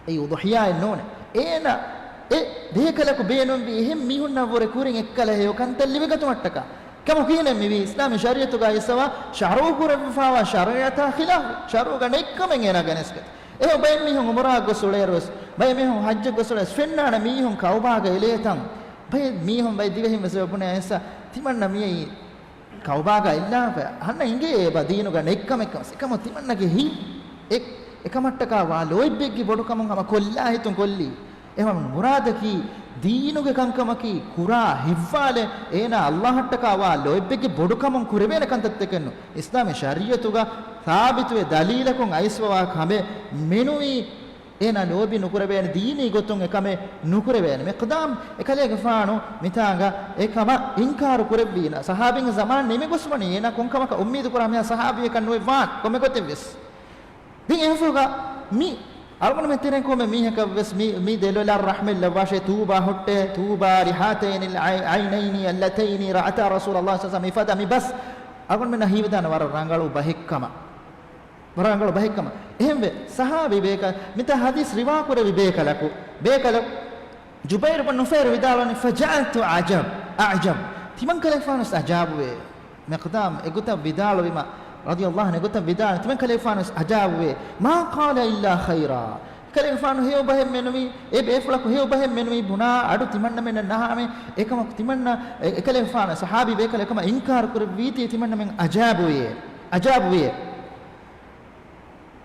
އެއީ އުޟުޙިޔާއެއް ނޫނޭ. އޭނަ އެ ބޭކަލަކު ބޭނުންވީ އެހެން މީހުންނަށްވުރެ ކުރިން އެއްކަލަ ހެޔޮ ކަންތައް ލިބިގަތުމަށްޓަކާ. ކަމަކު ކިހިނެއް މިވީ؟ އިސްލާމީ ޝަރީޢަތުގައި އިއްސަވާ ޝަރުޢު ކުރެވިފާވާ ޝަރީޢަތާ ޚިލާފު، ޝަރުޢުގަ ނެތްކަމެއް އޭނާ ގެނެސްގަތީ. އެހެން ބައެއް މީހުން ޢުމްރާއަށް ގޮސް އުޅޭއިރުވެސް، ބައެއް މީހުން ޙައްޖަށް ގޮސް އުޅޭއިރުވެސް ފެންނާނެ މީހުން ކަޢުބާގަ އެޅޭތަން. ބައެއް މީހުން ބައެއް ދިވެހިން ވެސް އެބަ ބުނޭ އައިސް ތިމަންނަ މިއީ ކަޢުބާގަ އެއްލާފަ އަހަންނަށް އިނގޭ އެބަ ދީނުގަ ނެތްކަމެއްކަމަސް. އެކަމަ ތިމަންނަގެ ހިތް އެ، އެކަމަށްޓަކާ ވާ ލޯތްބެއްގެ ބޮޑުކަމުން ހަމަ ކޮށްލާ ހިތުން ކޮށްލީ. އެހެން މުރާދަކީ ދީނުގެ ކަންކަމަކީ ކުރާ ހިތްވާލެއް، އޭނާ އައްލާހަށްޓަކާ ވާ ލޯތްބެއްގެ ބޮޑުކަމުން ކުރެވޭނެ ކަންތައްތަކެއްނު. އިސްލާމީ ޝަރީޢަތުގަ ސާބިތުވެ ދަލީލަކުން އައިސްފަވާ ކަމެއް މެނުވީ އޭނާ ލޯބި ނުކުރެވޭނެ ދީނީ ގޮތުން އެކަމެއް ނުކުރެވޭނެ. މިޤްދާމް އެކަލޭގެފާނު މިތާނގަ އެކަމަށް އިންކާރު ކުރެއްވީ. ސަހާބީންގެ ޒަމާން ނިމިގޮސް ވަނީ. އޭނާ ކޮންކަމަކަށް އުއްމީދު ކުރާ މީހާ ސަހާބީއެއްކަން ނުވެވާން ކޮންމެ ގޮތެއްވެސް. ދެން އެހެންފަހުގަ މި އަޅުގަނޑުމެން ތެރެއިން ކޮންމެ މީހަކަށްވެސް މި، މި ދެލޮލަށް ރަޙްމަތް ލައްވާށޭ. ޠޫބާ ހުއްޓޭ، ޠޫބާ ލިހާތައިނިލް ޢައި، ޢައިނައިނި އައްލަތައިނި ރައަތާ ރަސޫލަﷲ ޞައްލަﷲު ޢަލައިހި ވަސައްލަމަ. މިފަދަ މި ބަސް އަޅުގަނޑުމެންނަށް ހީވެދާނެ ވަރަށް ރަނގަޅު ބަހެއްކަމަށް. ވަރަށް ރަނގަޅު ބަހެއްކަމަށް. އެހެންވެ، ސަހާބީ ބޭކަލް، މިތާ ޙަދީޘް ރިވާ ކުރެއްވި ބޭކަލަކު، ބޭކަލަކު، ޖުބައިރު ބިން ނުފައިރު ވިދާޅުވަނީ، فجعلت أعجب، أعجب. ތިމަންކަލޭގެފާނުވެސް ޢަޖާބުވޭ. މިޤްދާމް އެގޮތަށް ވިދާޅުވީމަ، ރަޟިޔަﷲު ޢަންހު އެގޮތަށް ވިދާޅުވީ، ތިމަންކަލޭގެފާނުވެސް ޢަޖާބުވޭ. ما قال إلا خيرا. ކަލޭގެފާނު ހެޔޮ ބަހެއް މެނުވީ، އެ ބޭފުޅަކު ހެޔޮ ބަހެއް މެނުވީ ބުނާ އަޑު ތިމަންނަމެންނަށް ނަހާމެ، އެކަމަކު ތިމަންނަ އެ، އެކަލޭގެފާނު ޞަޙާބީ ބޭކަލު އެކަމަށް އިންކާރު ކުރެއްވީތީ ތިމަންނަމެން ޢަޖާބުވިއޭ. ޢަޖާބުވިއޭ.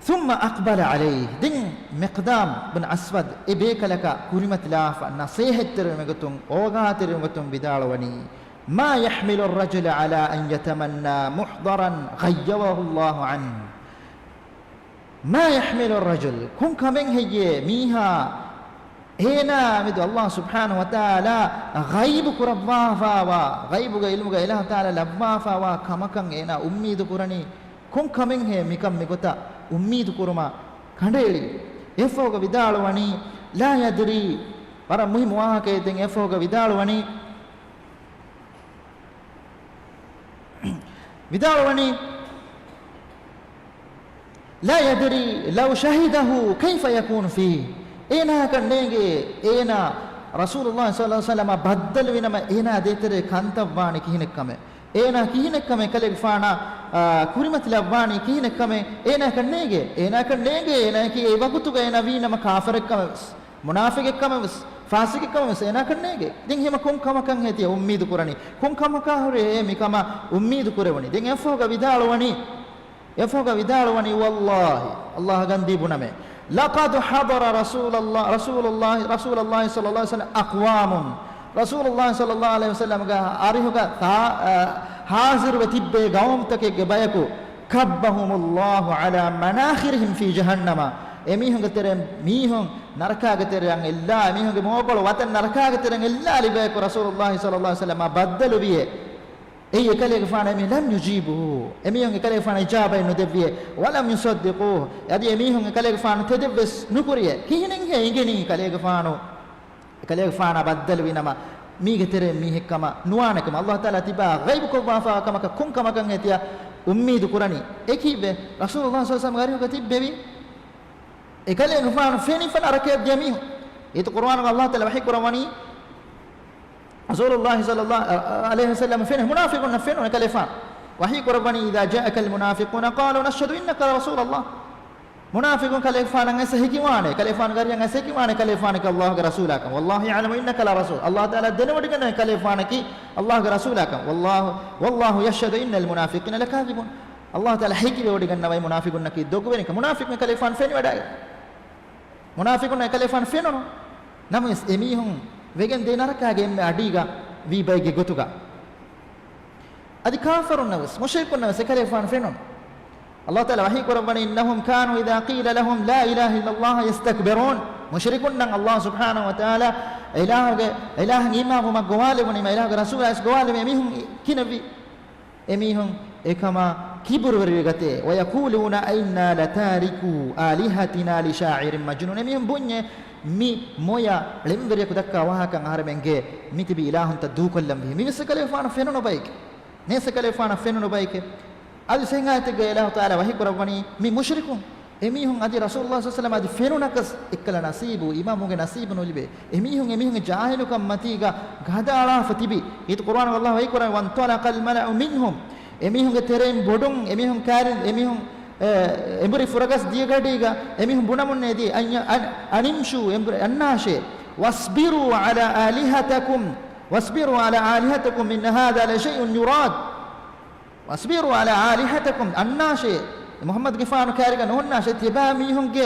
ثم أقبل عليه. ދެން މިޤްދާމް ބިން އަސްވަދު އެ ބޭކަލަކަށް ކުރިމަތިލާފަ ނަޞޭޙަތްތެރިވުމެއްގޮތުން، އޯގާތެރިވުމެއްގޮތުން ވިދާޅުވަނީ، ما يحمل الرجل على أن يتمنى محضرا غيبه الله عنه. ما يحمل الرجل، ކޮން ކަމެއް ހެއްޔޭ މީހާ އޭނާ މެދު ﷲ ސުބްޙާނަހޫ ވަތަޢާލާ ޣައިބު ކުރައްވާފާވާ، ޣައިބުގެ ޢިލްމުގަ އިލާހު ތަޢާލާ ލައްވާފާވާ ކަމަކަށް އޭނާ އުއްމީދު ކުރަނީ؟ ކޮން ކަމެއްހޭ މިކަން މިގޮތަށް އުއްމީދު ކުރުމަށް ކަނޑައެޅީ؟ އެއަށްފަހުގަ ވިދާޅުވަނީ، لا يدري، ވަރަށް މުހިއްމު ވާހަކައެއް. ދެން އެއަށްފަހުގަ ވިދާޅުވަނީ، ވިދާޅުވަނީ، لا يدري لو شهده كيف يكون فيه. އޭނާއަކަށް ނޭނގޭ، އޭނާ ރަސޫލުﷲ ޞައްލަﷲު ޢަލައިހި ވަސައްލަމަ ބައްދަލުވިނަމަ އޭނާ ދޭތެރޭ ކަންތައްވާނީ ކިހިނެއްކަމެއް. އޭނާ ކިހިނެއްކަމެއް ކަލޭގެފާނާ، އާ، ކުރިމަތިލައްވާނީ ކިހިނެއްކަމެއް އޭނާއަކަށް ނޭނގޭ. އޭނާއަކަށް ނޭނގޭ، އޭނާއަކީ އެ ވަގުތުގަ އޭނާ ވީނަމަ ކާފަރެއްކަމެއްވެސް، މުނާފިޤެއްކަމެއްވެސް، ފާސިޤެއްކަމެއްވެސް އޭނާއަކަށް ނޭނގޭ. ދެން ހަމަ ކޮން ކަމަކަށްހޭ ތިޔަ އުއްމީދު ކުރަނީ؟ ކޮން ކަމަކާ ހުރެ އޭ މިކަމަށް އުއްމީދު ކުރެވުނީ؟ ދެން އެއަށްފަހުގަ ވިދާޅުވަނީ، އެއަށްފަހުގަ ވިދާޅުވަނީ، والله، ﷲ ގަންދީ ބުނަމޭ، لقد حضر رسول الله، رسول الله، رسول الله صلى الله عليه وسلم أقوام. ރަސޫލުﷲ ޞައްލަﷲު ޢަލައިހި ވަސައްލަމްގެ އަރިހުގަ ތާ-، އަ، ޙާޟިރުވެ ތިއްބޭ ގައުމުތަކެއްގެ ބަޔަކު، كبهم الله على مناخرهم في جهنم. އެމީހުންގެ ތެރެއިން މީހުން ނަރަކާގެ ތެރެއަށް އެއްލާ، އެމީހުންގެ މޯކޮޅު ވަތަށް ނަރަކާގެ ތެރެއަށް އެއްލާލި ބަޔަކު ރަސޫލުﷲ ޞައްލަﷲު ޢަލައިހި ވަސައްލަމަށް ބައްދަލުވިއޭ. އެއީ އެކަލޭގެފާނު އެމީ، لم يجيبه، އެމީހުން އެކަލޭގެފާނަށް އިޖާބައެއް ނުދެއްވިއޭ. ولم يصدقوه، އަދި އެމީހުން އެކަލޭގެފާނު ތެދެއްވެސް ނުކުރިއޭ. ކިހިނެއްހޭ އިނގެނީ ކަލޭގެފާނު، އެކަލޭގެފާނާ ބައްދަލުވިނަމަ މީގެ ތެރެއިން މީހެއްކަމަށް ނުވާނެކަމަށް؟ ﷲ ތަޢާލާ ތިބާ ޣައިބުކޮށްވާފާ ކަމަކަށް ކޮން ކަމަކަށްހޭ ތިޔަ އުއްމީދު ކުރަނީ؟ އެކީއްވެ ރަސޫލުﷲ ޞައްލަﷲު ޢަލައިހި ވަސައްލަމްގެ އަރިހުގަ ތިއްބެވި އެކަލޭގެފާނު ފެނިފަ ނަރަކަޔަށް ދިޔަ މީހުން. އޭތި ޤުރުއާނުގަ ﷲ ތަޢާލާ ވަޙީ ކުރައްވަނީ، ރަސޫލުﷲ ޞައްލަﷲު ޢަލައިހި ވަސައްލަމަ ފެނު، މުނާފިޤުންނަށް ފެނުނު އެކަލޭގެފާނު ވަޙީ ކުރައްވަނީ، إذا جاءك المنافقون قالوا نشهد إنك لرسول الله. މުނާފިޤުން ކަލޭގެފާނަށް އައިސް ހެކިވާނެ، ކަލޭގެފާނުގެ އަރިހަށް އައިސް ހެކިވާނެ ކަލޭގެފާނަކީ ﷲގެ ރަސޫލާކަން. والله يعلم إنك لرسول. ﷲ ތަޢާލާ ދެނެވޮޑިގަންނަވަނީ ކަލޭގެފާނަކީ ﷲގެ ރަސޫލާކަން. والله، والله يشهد إن المنافقين لكاذبون. ﷲ ތަޢާލާ ހެކިވެވޮޑިގަންނަވަނީ މުނާފިޤުންނަކީ ދޮގުވެރިންކަން. މުނާފިޤުން ކަލޭގެފާނު ފެނިވަޑައިގެން. މުނާފިޤުންނަށް އެކަލޭގެފާނު ފެނުނު. ނަމަވެސް އެމީހުން ވެގެން ދޭ ނަރަކާގެ އެންމެ އަޑީގަ ވީ ބައެއްގެ ގޮތުގަ. އަދި ކާފަރުންނަށް ވެސް، މުޝްރިކުންނަށް ވެސް އެކަލޭގެފާނު ފެނުނު. ﷲ ތަޢާލާ ވަޙީ ކުރައްވަނީ، إنهم كانوا إذا قيل لهم لا إله إلا الله يستكبرون. މުޝްރިކުންނަށް ﷲ ސުބްޙާނަހޫ ވަތަޢާލާ އިލާހުގެ، އިލާހަށް އީމާންވުމަށް ގޮވާލެވުނީމަ، އިލާހުގެ ރަސޫލާ ވެސް ގޮވާލެވުނީ، އެމީހުން ކިނެއްވި. އެމީހުން އެކަމާ ކިބުރުވެރިވެގަތޭ. ويقولون أئنا لتاركو آلهتنا لشاعر مجنون. އެމީހުން ބުންޏޭ، މި މޮޔަ ޅެންވެރިޔަކު ދައްކާ ވާހަކަ އަހަރެމެންގެ މިތިބި އިލާހުންތައް ދޫކޮށްލަން ވީ. މިވެސް އެކަލޭގެފާނަށް ފެނުނު ބައެކޭ. ނޭސް އެކަލޭގެފާނަށް ފެނުނު ބައެކޭ. އަދި ސެހެން އާޔަތެއްގައި އިލާހު ތަޢާލާ ވަޙީ ކުރައްވަނީ މި މުޝްރިކުން. އެމީހުން އަދި ރަސޫލުﷲ ޞައްލަﷲ ޢަލައިހި ވަސައްލަމަ އަދި ފެނުނަކަސް އެއްކަލަ ނަސީބު، އީމާންވުމުގެ ނަސީބު ނުލިބޭ. އެމީހުން އެމީހުންގެ ޖާހިލުކަން މަތީގަ ގަދައަޅާފަ ތިބި. އީތު ޤުރުއާނުގަ ﷲ ވަޙީ ކުރައްވަނީ، وانطلق الملأ منهم. އެމީހުންގެ ތެރެއިން ބޮޑުން އެމީހުން ކާރި، އެމީހުން، އެ، އެނބުރި ފުރަގަސް ދިޔަގަޑީގަ އެމީހުން ބުނަމުންނޭދީ، أن، أن، أن امشوا، އެނބުރި، އަންނާށޭ، واصبروا على آلهتكم، واصبروا على آلهتكم إن هذا لشيء يراد. واصبروا على آلهتكم، އަންނާށޭ، މުޙައްމަދުގެފާނު ކާރިގަ ނުހުންނާށޭ، ތިޔަބައިމީހުންގެ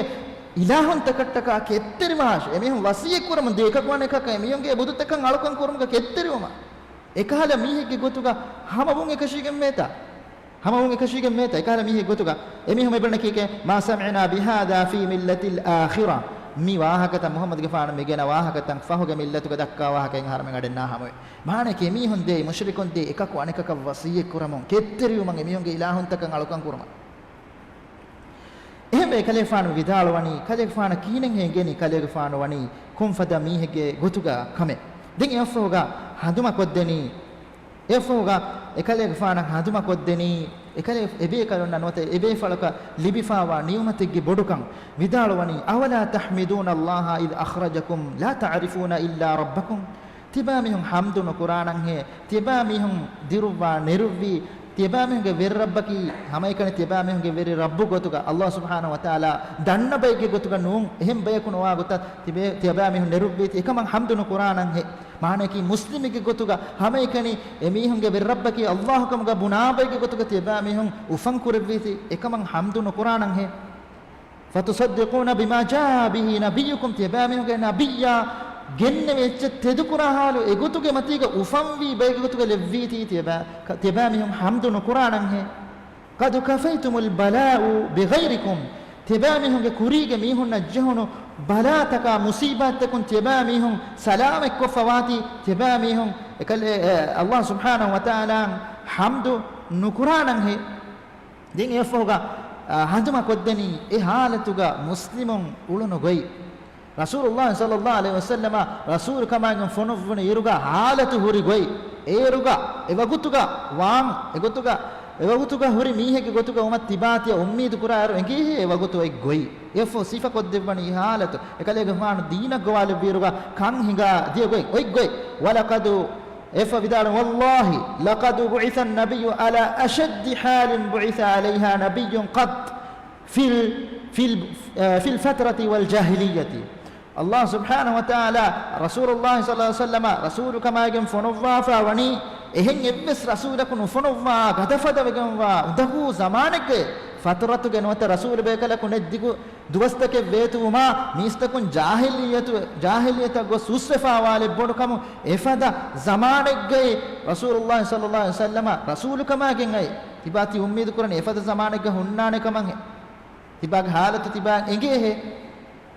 އިލާހުންތަކަށްޓަކާ ކެތްތެރިވާށޭ. އެމީހުން ވަޞިއްޔަތް ކުރަމުން ދޭ އެކަކު އަނެކަކަށް އެމީހުންގެ ބުދުތަކަށް އަޅުކަން ކުރުމުގަ ކެތްތެރިވުމަށް. އެކަހަލަ މީހެއްގެ ގޮތުގަ ހަމަވުން އެކަށީގެން ވޭތާ؟ ހަމަވުން އެކަށީގެން ވޭތާ؟ އެކަހަލަ މީހެއް ގޮތުގަ އެމީހުން މި ބުނަނީ ކީކޭ؟ ما سمعنا بهذا في ملة الآخرة. މި ވާހަކަތައް، މުޙައްމަދުގެފާނު މި ގެނަ ވާހަކަތައް ފަހުގެ މިއްލަތުގަ ދައްކާ ވާހަކައެއް އަހަރެމެން އަޑެއް ނާ ހަމަވޭ. މާނައަކީ އެމީހުން ދޭ، މުޝްރިކުން ދޭ އެކަކު އަނެކަކަށް ވަޞިއްޔަތް ކުރަމުން، ކެތްތެރިވުމަށް، އެމީހުންގެ އިލާހުންތަކަށް އަޅުކަން ކުރުމަށް. އެހެންވެ ކަލޭގެފާނު ވިދާޅުވަނީ، ކަލޭގެފާނަށް ކިހިނެއްހޭ އެނގޭނީ؟ ކަލޭގެފާނު ވަނީ ކުންފަދަ މީހެއްގެ ގޮތުގަ ކަމެއް. ދެން އެއަށްފަހުގަ ހަނދުމަކޮށްދެނީ، އެއަށްފަހުގަ އެކަލޭގެފާނަށް ހަނދުމަކޮށްދެނީ، އެކަލޭ، އެބޭކަލުންނަށް ނުވަތަ އެބޭފަޅަކަށް ލިބިފާވާ ނިޢުމަތެއްގެ ބޮޑުކަން. ވިދާޅުވަނީ، أولا تحمدون الله إذ أخرجكم لا تعرفون إلا ربكم. ތިބާމީހުން ޙަމްދު ނުކުރާނަންހޭ؟ ތިބާމީހުން ދިރުއްވާ ނެރުއްވީ، ތިބާމީހުންގެ ވެރި ރައްބަކީ ހަމައެކަނި ތިބާމީހުންގެ ވެރި ރައްބު ގޮތުގަ، ﷲ ސުބްޙާނަހޫ ވަތަޢާލާ ދަންނަ ބައެއްގެ ގޮތުގަ ނޫން، އެހެން ބަޔަކު ނުވާ ގޮތަށް ތިބޭ، ތިބާމީހުން ނެރުއްވީތީ، އެކަމަށް ޙަމްދު ނުކުރާނަންހޭ؟ މާނައަކީ މުސްލިމެއްގެ ގޮތުގަ ހަމައެކަނި އެމީހުންގެ ވެރި ރައްބަކީ ﷲ ކަމުގަ ބުނާ ބައެއްގެ ގޮތުގަ ތިބާމީހުން އުފަން ކުރެއްވީތީ، އެކަމަށް ޙަމްދު ނުކުރާނަންހޭ؟ فتصدقون بما جاء به نبيكم، ތިޔަބައިމީހުންގެ ނަބިއްޔާ ގެންނެވި އެއްޗެއް ތެދުކުރާ ޙާލު އެގޮތުގެ މަތީގަ އުފަންވީ ބައެއްގެ ގޮތުގަ ލެއްވީތީ، ތިޔަބަ-، ތިޔަބައިމީހުން ޙަމްދު ނުކުރާނަންހޭ؟ قد كفيتم البلاء بغيركم، ތިޔަބައިމީހުންގެ ކުރީގެ މީހުންނަށް ޖެހުނު ބަލާތަކާ މުޞީބާތްތަކުން ތިޔަބައިމީހުން ސަލާމަތްކޮށްފަ ވާތީ، ތިޔަބައިމީހުން އެކަލޭ، އެ، ﷲ ސުބްޙާނަހޫ ވަތަޢާލާއަށް ޙަމްދު ނުކުރާނަންހޭ؟ ދެން އެއަށްފަހުގަ، އާ، ހަނދުމަކޮށްދެނީ އެ ޙާލަތުގަ މުސްލިމުން އުޅުނު ގޮތް. ރަސޫލުﷲ ޞައްލަﷲ ޢަލައިހި ވަސައްލަމަ ރަސޫލު ކަމާއިގެން ފޮނުއްވުނު އިރުގަ ޙާލަތު ހުރި ގޮތް. އޭރުގަ އެވަގުތުގަ ވާން، އެގޮތުގަ، އެވަގުތުގަ ހުރި މީހެއްގެ ގޮތުގަ ވުމަށް ތިބާތިޔަ އުއްމީދު ކުރާއިރު އެނގޭހޭ އެވަގުތު އޮތް ގޮތް. އެއަށްފަހު ސިފަކޮށްދެއްވަނީ އެ ޙާލަތު. އެކަލޭގެފާނު ދީނަށް ގޮވާލެއްވިއިރުގަ ކަން ހިނގާ ދިޔަ ގޮތް، އޮތް ގޮތް. ވަލަޤަދު އެއަށްފަހު ވިދާޅުވި، والله لقد بعث النبي على أشد حال بعث عليها نبي قط في ال-، في ال-، في الفترة والجاهلية. ﷲ ސުބްޙާނަހޫ ވަތަޢާލާ ރަސޫލުﷲ ޞައްލަﷲ ޢަލައިހި ވަސައްލަމަ ރަސޫލު ކަމާއިގެން ފޮނުއްވާފަ ވަނީ، އެހެން އެއްވެސް ރަސޫލަކު ނުފޮނުއްވާ ގަދަފަދަވެގެންވާ އުނދަގޫ ޒަމާނެއްގައި، ފަތުރަތުގެ ނުވަތަ ރަސޫލު ބޭކަލަކު ނެތް ދިގު ދުވަސްތަކެއް ވޭތުވުމާ، މީސްތަކުން ޖާހިލިއްޔަތު، ޖާހިލިއްޔަތަށް ގޮސް ހުސްވެފާވާލެއް ބޮޑު ކަމު، އެފަދަ ޒަމާނެއްގައި ރަސޫލުﷲ ޞައްލަﷲ ޢަލައިހި ވަސައްލަމަ ރަސޫލު ކަމާގެން އައި، ތިބާ ތި އުއްމީދު ކުރަނީ އެފަދަ ޒަމާނެއްގަ ހުންނާނެ ކަމަށް ހެ. ތިބާގެ ޙާލަތު ތިބާ އެނގޭހޭ.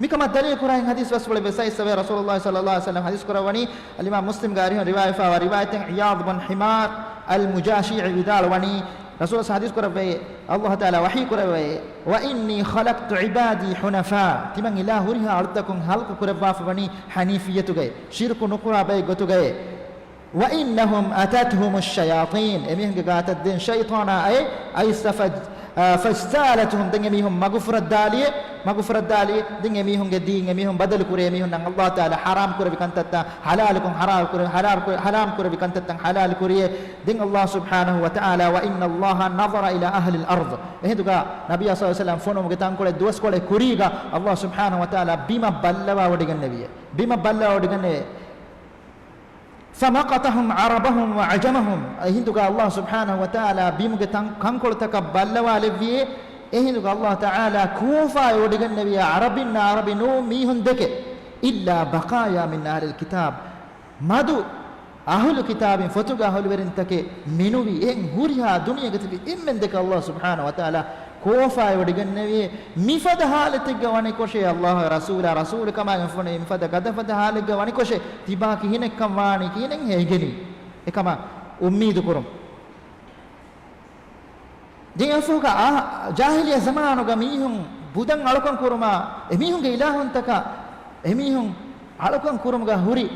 މިކަމަށް ދަލީލު ކުރާ އެއް ޙަދީޘް ވެސް އުޅެވޭ. ސައިސްވޭ، ރަސޫލުﷲ ޞައްލަﷲ ޢަލައިހި ވަސައްލަމަ ޙަދީޘް ކުރައްވަނީ، އަލްއިމާމް މުސްލިމްގެ އަރިހުން ރިވާޔަތްވާ ރިވާޔަތެއް، ޢިޔާޟް ބިން ޙިމާރް އަލް މުޖާޝީޢީ ވިދާޅުވަނީ، ރަސޫލު ޙަދީޘް ކުރައްވައޭ، ﷲ ތަޢާލާ ވަޙީ ކުރައްވައޭ، وإني خلقت عبادي حنفاء، ތިމަން އިލާ ހުރިހާ އަޅުތަކުން ޚަލްޤު ކުރައްވާފަ ވަނީ ޙަނީފިއްޔަތުގައި، ޝިރްކު ނުކުރާ ބައެއް ގޮތުގައި. وإنهم أتتهم الشياطين، އެމީހުންގެ ގާތަށް ދެން ޝައިޠާނާ އައި، އައިސް ފަ-، އަ، فاجتالتهم، ދެން އެމީހުން މަގުފުރައްދާލިއޭ، މަގުފުރައްދާލި، ދެން އެމީހުންގެ ދީން އެމީހުން ބަދަލު ކުރި، އެމީހުންނަށް ﷲ ތަޢާލާ ޙަރާމް ކުރެއްވި ކަންތައްތައް ޙަލާލުކޮށް، ޙަރާމް ކުރެ-، ޙަރާމް ކުރެ-، ޙަރާމް ކުރެއްވި ކަންތައްތައް ޙަލާލު ކުރިއޭ. ދެން ﷲ ސުބްޙާނަހޫ ވަތަޢާލާ، وإن الله نظر إلى أهل الأرض، އެހިނދުގަ ނަބިއްޔާ ޞައްލަﷲ ޢަލައިހި ވަސައްލަމަ ފޮނުވުމުގެ ތަންކޮޅެއް ދުވަސްކޮޅެއް ކުރީގަ ﷲ ސުބްޙާނަހޫ ވަތަޢާލާ ބިމަށް ބައްލަވާވޮޑިގެންނެވިއޭ. ބިމަށް ބައްލަވާވޮޑިގެންނެވިއޭ. فمقتهم عربهم وعجمهم، އެހިނދުގަ ﷲ ސުބްޙާނަހޫ ވަތަޢާލާ ބިމުގެ ތަން-، ކަންކޮޅުތަކަށް ބައްލަވާލެއްވިއޭ. އެހިނދުގަ ﷲ ތަޢާލާ ކޯފާވެވޮޑިގެންނެވިއޭ ޢަރަބިންނާ ޢަރަބި ނޫން މީހުން ދެކެ. إلا بقايا من أهل الكتاب، މަދު އަހުލު ކިތާބިން ފޮތުގެ އަހުލުވެރިންތަކެއް މެނުވީ. އެހެން ހުރިހާ ދުނިޔޭގަ ތިބި އެންމެން ދެކެ ﷲ ސުބްޙާނަހޫ ވަތަޢާލާ ކޯފާވެވޮޑިގެންނެވި. މިފަދަ ހާލަތެއްގަ ވަނިކޮށޭ، ﷲ ގެ ރަސޫލާ ރަސޫލުކަމާގެން ފޮނުވި މިފަދަ ގަދަފަދަ ހާލެއްގަ ވަނިކޮށޭ، ތިބާ ކިހިނެއްކަން ވާނީ، ކިހިނެއް ހޭގެނީ؟ އެކަމަށް އުއްމީދު ކުރުން. ދެން އެފޯގަ އާ ޖާހިލިއްޔަ ޒަމާނުގަ މީހުން ބުދަން އަޅުކަން ކުރުމާ، އެމީހުންގެ އިލާހުންތަކަށް އެމީހުން އަޅުކަން ކުރުމުގަ ހުރި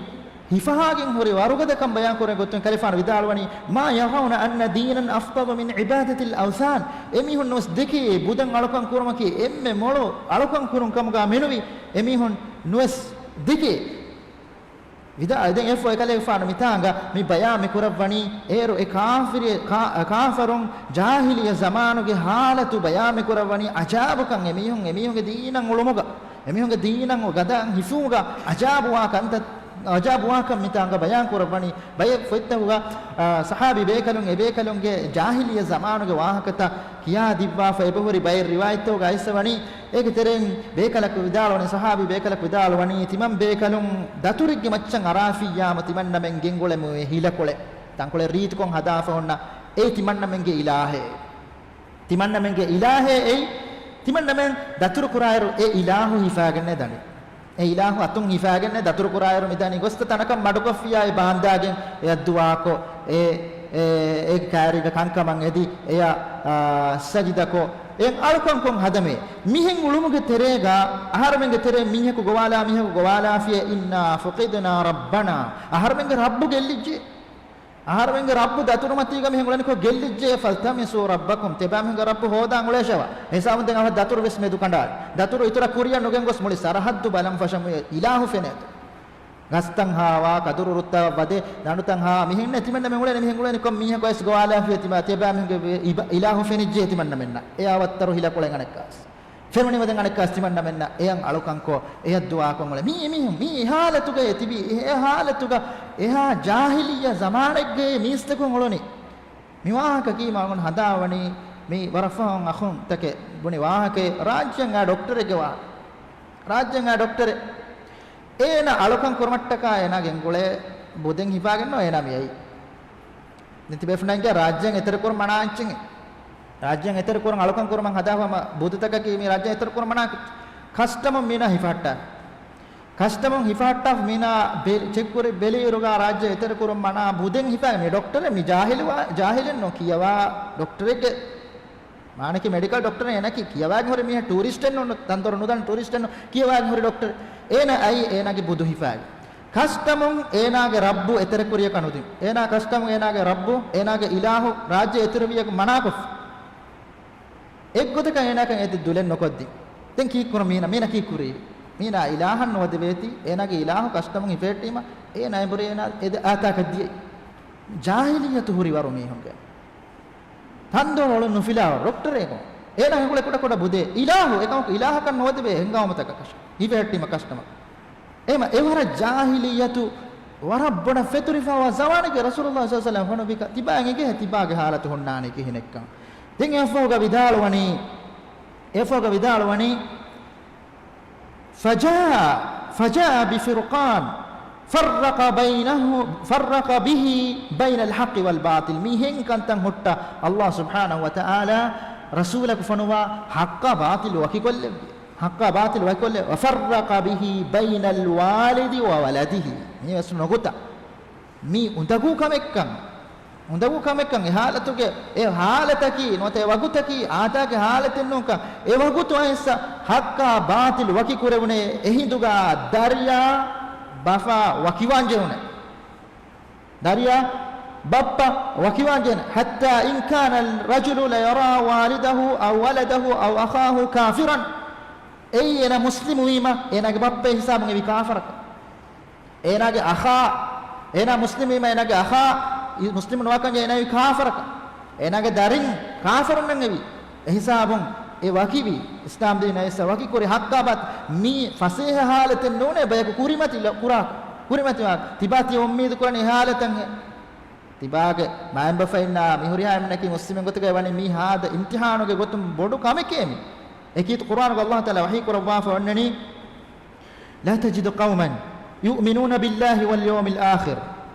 ހިފަހާގެން ހުރި ވަރުގަދަކަން ބަޔާން ކުރެ ގޮތުން ކަލޭފާނު ވިދާޅުވަނީ، ما يرون أن دينا أفضل من عبادة الأوثان. އެމީހުން ނުވެސް ދެކޭ ބުދަން އަޅުކަން ކުރުމަކީ އެންމެ މޮޅު އަޅުކަން ކުރުން ކަމުގަ މެނުވީ. އެމީހުން ނުވެސް ދެކޭ. ވިދާ، ދެން އެފޯ އެކަލޭފާނު މިތާނގަ މި ބަޔާން މި ކުރައްވަނީ، އޭރު އެ ކާފިރި-، ކާ-، ކާފަރުން ޖާހިލިއްޔަ ޒަމާނުގެ ހާލަތު ބަޔާން މި ކުރައްވަނީ، އަޖާބުކަން އެމީހުން، އެމީހުންގެ ދީނަށް އުޅުމުގަ، އެމީހުންގެ ދީނަށް ގަދައަށް ހިފުމުގަ އަޖާބުވާ ކަންތައް، އަޖާބުވާކަން މިތާނގަ ބަޔާން ކުރައްވަނީ. ބައެއް ފޮތްތަކުގަ، އާ، ޞަޙާބީ ބޭކަލުން އެބޭކަލުންގެ ޖާހިލިއްޔަ ޒަމާނުގެ ވާހަކަތައް ކިޔާ ދިއްވާފަ އެބަހުރި ބައެއް ރިވާޔަތްތަކުގަ އައިސްފަ ވަނީ. އޭގެ ތެރެއިން ބޭކަލަކު ވިދާޅުވަނީ، ޞަޙާބީ ބޭކަލަކު ވިދާޅުވަނީ، ތިމަން ބޭކަލުން ދަތުރެއްގެ މައްޗަށް އަރާފިއްޔާމު ތިމަންނަމެން ގެންގުޅެމުވޭ ހިލަކޮޅެއް، ތަންކޮޅެއް ރީތިކޮށް ހަދާފަ ހުންނަ އެއީ ތިމަންނަމެންގެ އިލާހެއް. ތިމަންނަމެންގެ އިލާހެއް އެއީ. ތިމަންނަމެން ދަތުރު ކުރާއިރު އެ އިލާހު ހިފާގެންނޭ ދަނީ. އެ އިލާހު އަތުން ހިފާގެންނޭ ދަތުރު ކުރާއިރު މިދަނީ. ގޮސްތަ ތަނަކަށް މަޑުކޮށްފިއްޔާ އެ ބާންދާގެން އެ އައްދުވާކޮށް، އެ، އެ، އޭގެ ކާރީގަ ކަންކަމަށް އެދި އެޔަށް، އާ، ސަޖިދަކޮށް، އެ އަޅުކަންކޮށް ހަދަމޭ. މިހެން އުޅުމުގެ ތެރޭގަ އަހަރުމެންގެ ތެރޭ މީހަކު ގޮވާލާ، މީހަކު ގޮވާލާފިޔޭ، إنا فقدنا ربنا، އަހަރުމެންގެ ރައްބު ގެއްލިއްޖެ. އަހަރުމެންގެ ރައްބު ދަތުރުމަތީގަ މިހެން އުޅެނިކޮށް ގެއްލިއްޖެ. فالتمسوا ربكم، ތިބާމީހުންގެ ރައްބު ހޯދާން އުޅޭށެވާ. ހިސާބުން ދެން އަވަހަށް ދަތުރު ވެސް މެދު ކަނޑާ. ދަތުރު އިތުރަށް ކުރިއަށް ނުގެންގޮސް މުޅި ސަރަހައްދު ބަލަން ފަށަމު އިލާހު ފެނޭތޯ. ގަސްތައް ހާވާ، ކަދުރު ރުއްތައަށް ވަދެ، ދަނޑުތައް ހާވާ، މިހެންނޭ ތިމަންނަމެން އުޅެނީ. މިހެން އުޅެނިކޮށް މީހަކު އައިސް ގޮވާލާފިޔޭ ތިބާ، ތިބާމީހުންގެ އިބަ-، އިލާހު ފެނިއްޖެ ތިމަންނަމެންނަށް. އެޔާ ވައްތަރު ހިލަކޮޅެއް އަނެއްކާސް. ފެނުނީމަ ދެން އަނެއްކާސް ތިމަންނަމެންނަށް އެޔަށް އަޅުކަންކޮށް، އެޔަށް ދުޢާކޮށް އުޅޭ. މީ އެމީހުން މީ އެ ހާލަތުގައޭ ތިބީ، އެ ހާލަތުގަ އެހާ ޖާހިލިއްޔަ ޒަމާނެއްގައޭ މީސްތަކުން އުޅުނީ. މި ވާހަކަ ކީމަ އަޅުގަނޑު ހަނދާން ވަނީ މި ވަރަށް ފަހުން އަޚުންތަކެއް ބުނި ވާހަކައެއް. ރާއްޖެއަށް އައި ޑޮކްޓަރެއްގެ ވާހަކަ. ރާއްޖެއަށް އައި ޑޮކްޓަރެއް. އޭނަ އަޅުކަން ކުރުމަށްޓަކާ އޭނާ ގެންގުޅޭ ބުދެއް ހިފާގެންނޯ އޭނާ މިއައީ. ދެން ތިބޭފުނާ އިނގޭ ރާއްޖެއިން އެތެރެކުރުން މަނާ އެއްޗެއް. ރާއްޖެއިން އެތެރެކުރުން އަޅުކަން ކުރުމަށް ހަދާފަ ހަމަ ބުދުތަކަކީ މި ރާއްޖެއިން އެތެރެކުރުން މަނާ. ކަސްޓަމުން މީނާ ހިފަހައްޓާ. ކަސްޓަމުން ހިފަހައްޓާފަ މީނާ ބެ-، ޗެކްކުރި ބެލިއިރުގަ ރާއްޖެ އެތެރެކުރުން މަނާ ބުދެއް ހިފާގެން. މި ޑޮކްޓަރެއް މި ޖާހިލުވާ-، ޖާހިލެއްނު ކިޔަވާ ޑޮކްޓަރެއްގެ މާނައަކީ މެޑިކަލް ޑޮކްޓަރެއް އޭނައަކީ ކިޔަވާގެން ހުރި މީހެއް ޓޫރިސްޓެއްނު، ތަންދޮރު ނުދަން ޓޫރިސްޓެއްނު ކިޔަވާގެން ހުރި ޑޮކްޓަރެއް. އޭނަ އައީ އޭނާގެ ބުދު ހިފާގެން. ކަސްޓަމުން އޭނާގެ ރައްބު އެތެރެކުރިޔަކަށް ނުދިން. އޭނާ ކަސްޓަމުން އޭނާގެ ރައްބު، އޭނާގެ އިލާހު ރާއްޖެ އެތެރެވިޔަކަށް މަނާކޮށްފަ. އެއްގޮތަކަށް އޭނާކަން އެދި ދުލެއް ނުކޮށްދިން. ދެން ކީއްކުރަން މީނާ، މީނާ ކީއްކުރީ؟ މީނާ އިލާހަށް ނުވަދެވޭތީ، އޭނާގެ އިލާހު ކަސްޓަމުން ހިފެހެއްޓީމަ، އޭނާ އެނބުރި އޭނާ އެދެ އާތާކަށް ދިޔައީ. ޖާހިލިއްޔަތު ހުރި ވަރު މީހުންގެ. ތަންދޮރު އޮޅުން ނުފިލާ ޑޮކްޓަރެއް ގޮ. އޭނާ ހެނގުޅޭ ކުޑަ ކުޑަ ބުދޭ. އިލާހު، އެކަމަކު އިލާހަކަށް ނުވަދެވޭ ހިނގާވުމުތަކަކަށް. ހިފެހެއްޓީމަ ކަސްޓަމަށް. އެމަ އެވަރަށް ޖާހިލިއްޔަތު ވަރަށް ބޮޑަށް ފެތުރިފައިވާ ޒަމާނެއްގެ ރަސޫލުﷲ ޞައްލަﷲ ޢަލައިހި ވަސައްލަމަ ފޮނުވިކަ ތިބާއަށް އެނގޭ ތިބާގެ ހާލަތު ހުންނާނީ ކިހިނެއްކަން. ދެން އެއަށްފަހުގަ ވިދާޅުވަނީ، އެއަށްފަހުގަ ވިދާޅުވަނީ، فجاء، فجاء بفرقان فرق بينه، فرق به بين الحق والباطل. މިހެން ކަންތައް ހުއްޓަ ﷲ ސުބްޙާނަހޫ ވަތަޢާލާ ރަސޫލަކު ފޮނުވާ ޙައްޤާ ބާޠިލު ވަކިކޮށްލެއްވި. ޙައްޤާ ބާޠިލު ވަކިކޮށްލެ، وفرق به بين الوالد وولده. މީ ވެސް ނުކުތާ. މީ އުނދަގޫ ކަމެއްކަން. އުނދަގޫ ކަމެއްކަން. އެ ޙާލަތުގެ، އެ ޙާލަތަކީ، ނުވަތަ އެ ވަގުތަކީ، އާދާގެ ޙާލަތެއް ނޫންކަން. އެ ވަގުތު އައިސް ޙައްޤާ ބާޠިލު ވަކި ކުރެވުނޭ. އެހިނދުގަ ދަރިޔާ ބަފާ ވަކިވާން ޖެހުނެ. ދަރިޔާ ބައްޕަ ވަކިވާން ޖެހުނެ. حتى إن كان الرجل ليرى والده أو ولده أو أخاه كافرا. އެއީ އޭނާ މުސްލިމު ވީމަ، އޭނާގެ ބައްޕަ އެ ހިސާބުން އެވީ ކާފަރަކަށް. އޭނާގެ އަޚާ، އޭނާ މުސްލިމު ވީމަ، އޭނާގެ އަޚާ މުސްލިމު ނުވާކަން އޭނާ އެވީ ކާފަރަކަށް. އޭނާގެ ދަރިން ކާފަރުންނަށް އެވީ. އެ ހިސާބުން އެ ވަކިވީ. އިސްލާމް ދީނަށް އައިސް ވަކި ކުރި ޙައްޤާ ބާޠިލު. މީ ފަސޭހަ ޙާލަތެއް ނޫނޭ ބަޔަކު ކުރިމަތި ލަ-، ކުރާ، ކުރިމަތިވާ. ތިބާ ތި އުއްމީދު ކުރަނީ އެ ޙާލަތަށް ހެ. ތިބާގެ މައިންބަފައިންނާ މި ހުރިހާ އެންމެންނަކީ މުސްލިމެއް ގޮތުގައި ވަނީ މީ ހާދަ އިމްތިޙާނުގެ ގޮތުން ބޮޑު ކަމެކޭ މީ. އެކީ ޤުރުއާނުގަ ﷲ ތަޢާލާ ވަޙީ ކުރައްވާފަ އޮންނަނީ، لا تجد قوما يؤمنون بالله واليوم الآخر،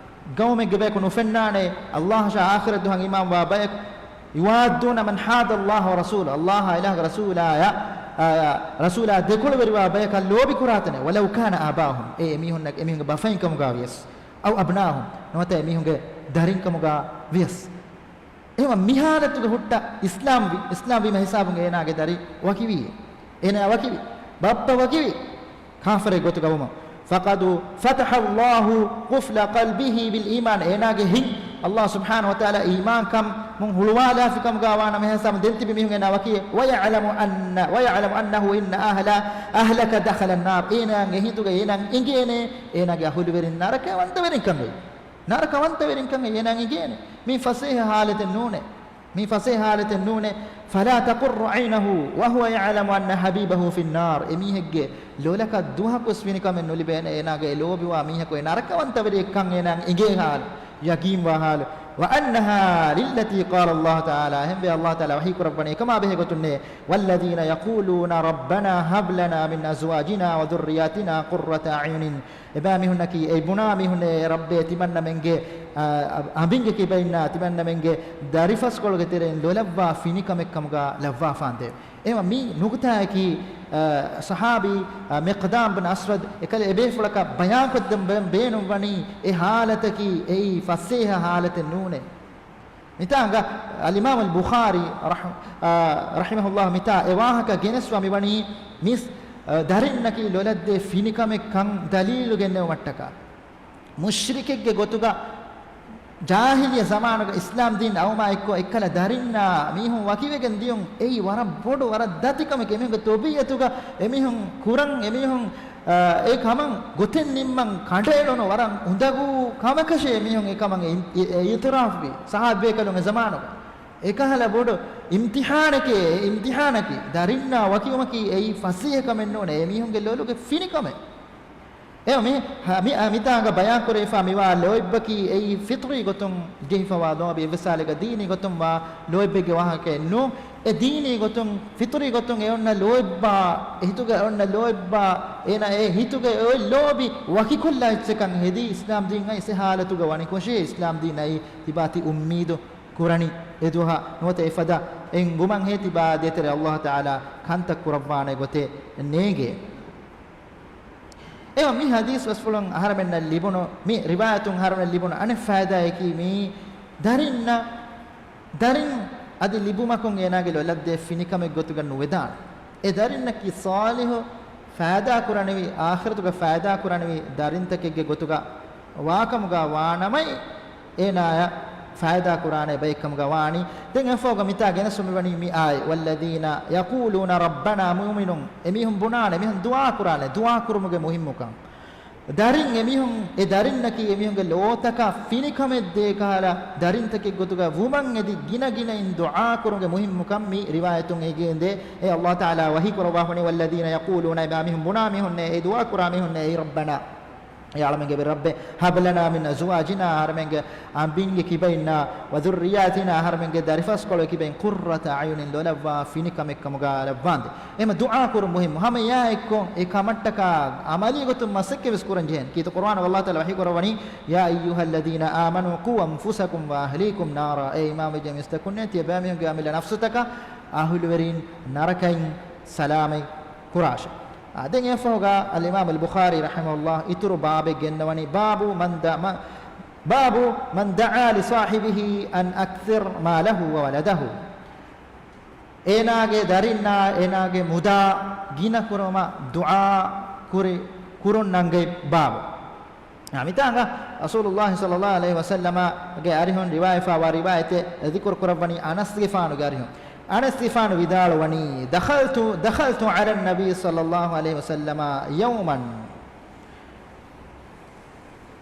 ގައުމެއްގެ ބަޔަކު ނުފެންނާނެ ﷲ އާ އާޚިރަތް ދުވަހަށް އީމާންވާ ބަޔަކު، يوادون من حاد الله ورسوله، ﷲ އާ އެ ރަސޫލާއަށް، އާ، ރަސޫލާ ދެކޮޅުވެރިވާ ބަޔަކަށް ލޯބި ކުރާތަނެއް، ولو كانوا آباءهم، އެ އެމީހުންނަށް، އެމީހުންގެ ބަފައިން ކަމުގަ ވިޔަސް، أو أبناءهم، ނުވަތަ އެމީހުންގެ ދަރިން ކަމުގަ ވިޔަސް. އެހެންވީމަ މި ހާލަތުގަ ހުއްޓަ އިސްލާމްވި، އިސްލާމްވީމަ ހިސާބުން އޭނާގެ ދަރި ވަކިވީ. އޭނާ ވަކިވި. ބައްޕަ ވަކިވި. ކާފަރެއް ގޮތުގަ ވުމުން. فقد فتح الله قفل قلبه بالإيمان، އޭނާގެ ހިތް ﷲ ސުބްޙާނަހޫ ވަތަޢާލާ އީމާންކަން މުން ހުޅުވާލާފިކަމުގަ ވާނަމަ ހިސާބުން ދެން ތިބި މީހުން އޭނާ ވަކި، ويعلم أن، ويعلم أنه إن أهل، أهلك دخل النار، އޭނާ އެހިނދުގަ އޭނާ އިނގޭނެ، އޭނާގެ އަހުލުވެރިން ނަރަކަވަންތަވެރިންކަން ވެ. ނަރަކަވަންތަވެރިންކަން އޭނާ އިނގޭނެ. މީ ފަސޭހަ ހާލަތެއް ނޫނޭ. މީ ފަސޭހަ ހާލަތެއް ނޫނޭ. فلا تقر عينه وهو يعلم أن حبيبه في النار. އެމީހެއްގެ ލޮލަކަށް ދުވަހަކުވެސް ފިނިކަމެއް ނުލިބޭނެ އޭނާގެ އެ ލޯބިވާ މީހަކު އެ ނަރަކަވަންތަވެރިއެއްކަން އޭނާ އިނގޭ ހާލު، ޔަގީންވާ ހާލު. وأنها للتي قال الله تعالى، އެހެންވެ ﷲ ތަޢާލާ ވަޙީ ކުރައްވަނީ އެކަމާ ބެހޭ ގޮތުންނޭ. والذين يقولون ربنا هب لنا من أزواجنا وذرياتنا قرة أعين. އެބައިމީހުންނަކީ އެ ބުނާ މީހުންނޭ، އޭ ރައްބޭ، ތިމަންނަމެންގެ، އާ، އަނބިންގެ ކިބައިންނާ ތިމަންނަމެންގެ ދަރިފަސްކޮޅުގެ ތެރެއިން ލޮލަށްވާ ފިނިކަމެއްކަމުގަ ލައްވާފާނދޭ. އެހެންވީމަ މި ނުކުތާއަކީ، އާ، ޞަޙާބީ، އާ، މިޤްދާމް ބިން އަސްވަދު އެކަލޭ އެބޭފުޅަކަށް ބަޔާންކޮށްދޭން ބޭ-، ބޭނުންވަނީ އެ ހާލަތަކީ އެއީ ފަސޭހަ ހާލަތެއް ނޫނޭ. މިތާނގަ އަލްއިމާމު އަލް ބުޚާރީ ރަޙް-، އާ، ރަޙިމަހުﷲ މިތާ އެ ވާހަކަ ގެނެސްވާ މިވަނީ މިސް، އާ، ދަރިންނަކީ ލޮލަށްދޭ ފިނިކަމެއްކަން ދަލީލު ގެންނެވުމަށްޓަކާ. މުޝްރިކެއްގެ ގޮތުގަ ޖާހިލިއްޔަ ޒަމާނުގަ އިސްލާމް ދީން އައުމާ އެއްކޮށް އެއްކަލަ ދަރިންނާ މީހުން ވަކިވެގެން ދިޔުން އެއީ ވަރަށް ބޮޑު ވަރަށް ދަތިކަމެކޭ. އެމީހުންގެ ތަބީޢަތުގަ އެމީހުން ކުރަން އެމީހުން އާ، އެ ކަމަށް ގޮތެއް ނިންމަން ކަނޑައެޅުނު ވަރަށް އުނދަގޫ ކަމަކަށޭ މީހުން އެ ކަމަށް އި-، އި-، އިޢުތިރާފްވީ ޞަޙާބީބޭކަލުން އެ ޒަމާނުގަ. އެކަހަލަ ބޮޑު އިމްތިޙާނެކޭ، އެ އިމްތިޙާނަކީ ދަރިންނާ ވަކިވުމަކީ އެއީ ފަސޭހަކަމެއް ނޫނޭ، އެ މީހުންގެ ލޮލުގެ ފިނިކަމެއް. އެ މި-، ހަ-، މި-، އަ، މިތާނގަ ބަޔާންކުރެވިފާ މިވާ ލޯތްބަކީ އެއީ ފިޠުރީ ގޮތުން ޖެހިފަވާ ލޯބި، އެއްވެސް ހާލެއްގަ ދީނީ ގޮތުންވާ ލޯތްބެއްގެ ވާހަކައެއް ނޫން. އެ ދީނީ ގޮތުން، ފިޠުރީ ގޮތުން އެ އޮންނަ ލޯތްބާ، އެ ހިތުގަ އެ އޮންނަ ލޯތްބާ، އޭނަ އެ ހިތުގަ އެ އޮތް ލޯބި ވަކިކޮށްލާ އެއްޗެއްކަން ހެދީ އިސްލާމް ދީން އައިސް އެ ހާލަތުގަ ވަނިކޮށޭ، އިސްލާމް ދީން އައީ ތިބާ ތި އުއްމީދު ކުރަނީ އެދުވަހަށް ނުވަތަ އެފަދަ އެނގުމަށްހޭ ތިބާ ދޭތެރޭ ﷲ ތަޢާލާ ކަންތައް ކުރައްވާނެ ގޮތެއް ނޭނގޭ. އެވަ މި ޙަދީޘް ބަސްފުޅުން އަހަރެމެންނަށް ލިބުނު، މި ރިވާޔަތުން އަހަރެމެންނަށް ލިބުނު އަނެއް ފައިދާއަކީ މީ ދަރިންނަށް، ދަރިން އަދި ލިބުމަކުން އޭނާގެ ލޮލަށްދޭ ފިނިކަމެއް ގޮތުގަ ނުވެދާނެ. އެ ދަރިންނަކީ ޞާލިޙު ފައިދާ ކުރަނިވި، އާޚިރަތުގަ ފައިދާ ކުރަނިވި ދަރިންތަކެއްގެ ގޮތުގަ ވާކަމުގަ ވާނަމައި، އޭނާޔަށް ފައިދާ ކުރާނެ ބައެއްކަމުގަ ވާނީ. ދެން އެފަހުގަ މިތާ ގެނެސް މިވަނީ މި އާޔަތް، والذين يقولون ربنا، މުއުމިނުން އެމީހުން ބުނާނެ، އެމީހުން ދުޢާ ކުރާނެ، ދުޢާ ކުރުމުގެ މުހިއްމުކަން. ދަރިން އެމީހުން، އެ ދަރިންނަކީ އެމީހުންގެ ލޯތަކަށް ފިނިކަމެއް ދޭ ކަހަލަ، ދަރިންތަކެއް ގޮތުގަ ވުމަށް އެދި ގިނަ ގިނައިން ދުޢާ ކުރުމުގެ މުހިއްމުކަން މި ރިވާޔަތުން އެނގޭނދޭ. އެ ﷲ ތަޢާލާ ވަޙީ ކުރައްވާފަނީ، والذين يقولون، އެބައިމީހުން ބުނާ މީހުންނޭ، އެ ދުޢާ ކުރާ މީހުންނޭ، އޭ ربنا، އެ އަޅަމެންގެ އެ ރައްބޭ، هب لنا من أزواجنا، އަހަރެމެންގެ އަނބިންގެ ކިބައިންނާ، وذرياتنا، އަހަރެމެންގެ ދަރިފަސްކޮޅުގެ ކިބައިން، قرة أعين، ލޮލަށްވާ ފިނިކަމެއްކަމުގަ ލައްވާނދޭ. އެމަ ދުޢާ ކުރުން މުހިއްމު. ހަމަ އެއާއެއްކޮށް އެ ކަމަށްޓަކާ ޢަމަލީ ގޮތުން މަސައްކަތްވެސް ކުރަން ޖެހޭނެ. ކީރިތި ޤުރުއާނުގަ ﷲ ތަޢާލާ ވަޙީ ކުރައްވަނީ، يا أيها الذين آمنوا قوا أنفسكم وأهليكم نارا، އޭ އީމާންވެއްޖެ މީސްތަކުންނޭ، ތިޔަބައިމީހުންގެ އަމިއްލަ ނަފްސުތަކާ އަހުލުވެރިން ނަރަކައިން ސަލާމަތް ކުރާށޭ. އާ، ދެން އެފަހުގަ އަލްއިމާމު އަލް ބުޚާރީ ރަޙިމަހުﷲ އިތުރު ބާބެއް ގެންނަވަނީ، باب من د-، م-، باب من دعا لصاحبه أن أكثر ماله وولده. އޭނާގެ ދަރިންނާ އޭނާގެ މުދާ ގިނަ ކުރުމަށް ދުޢާ ކުރި، ކުރުން ނަންގަތް ބާބު. އާ، މިތާނގަ ރަސޫލުﷲ ޞައްލަﷲ ޢަލައިހި ވަސައްލަމަގެ އަރިހުން ރިވާޔަތްވާ ރިވާޔަތެއް ޛިކުރު ކުރައްވަނީ އަނަސްގެފާނުގެ އަރިހުން. އަނަސްގެފާނު ވިދާޅުވަނީ، دخلت، دخلت على النبي صلى الله عليه وسلم يوما.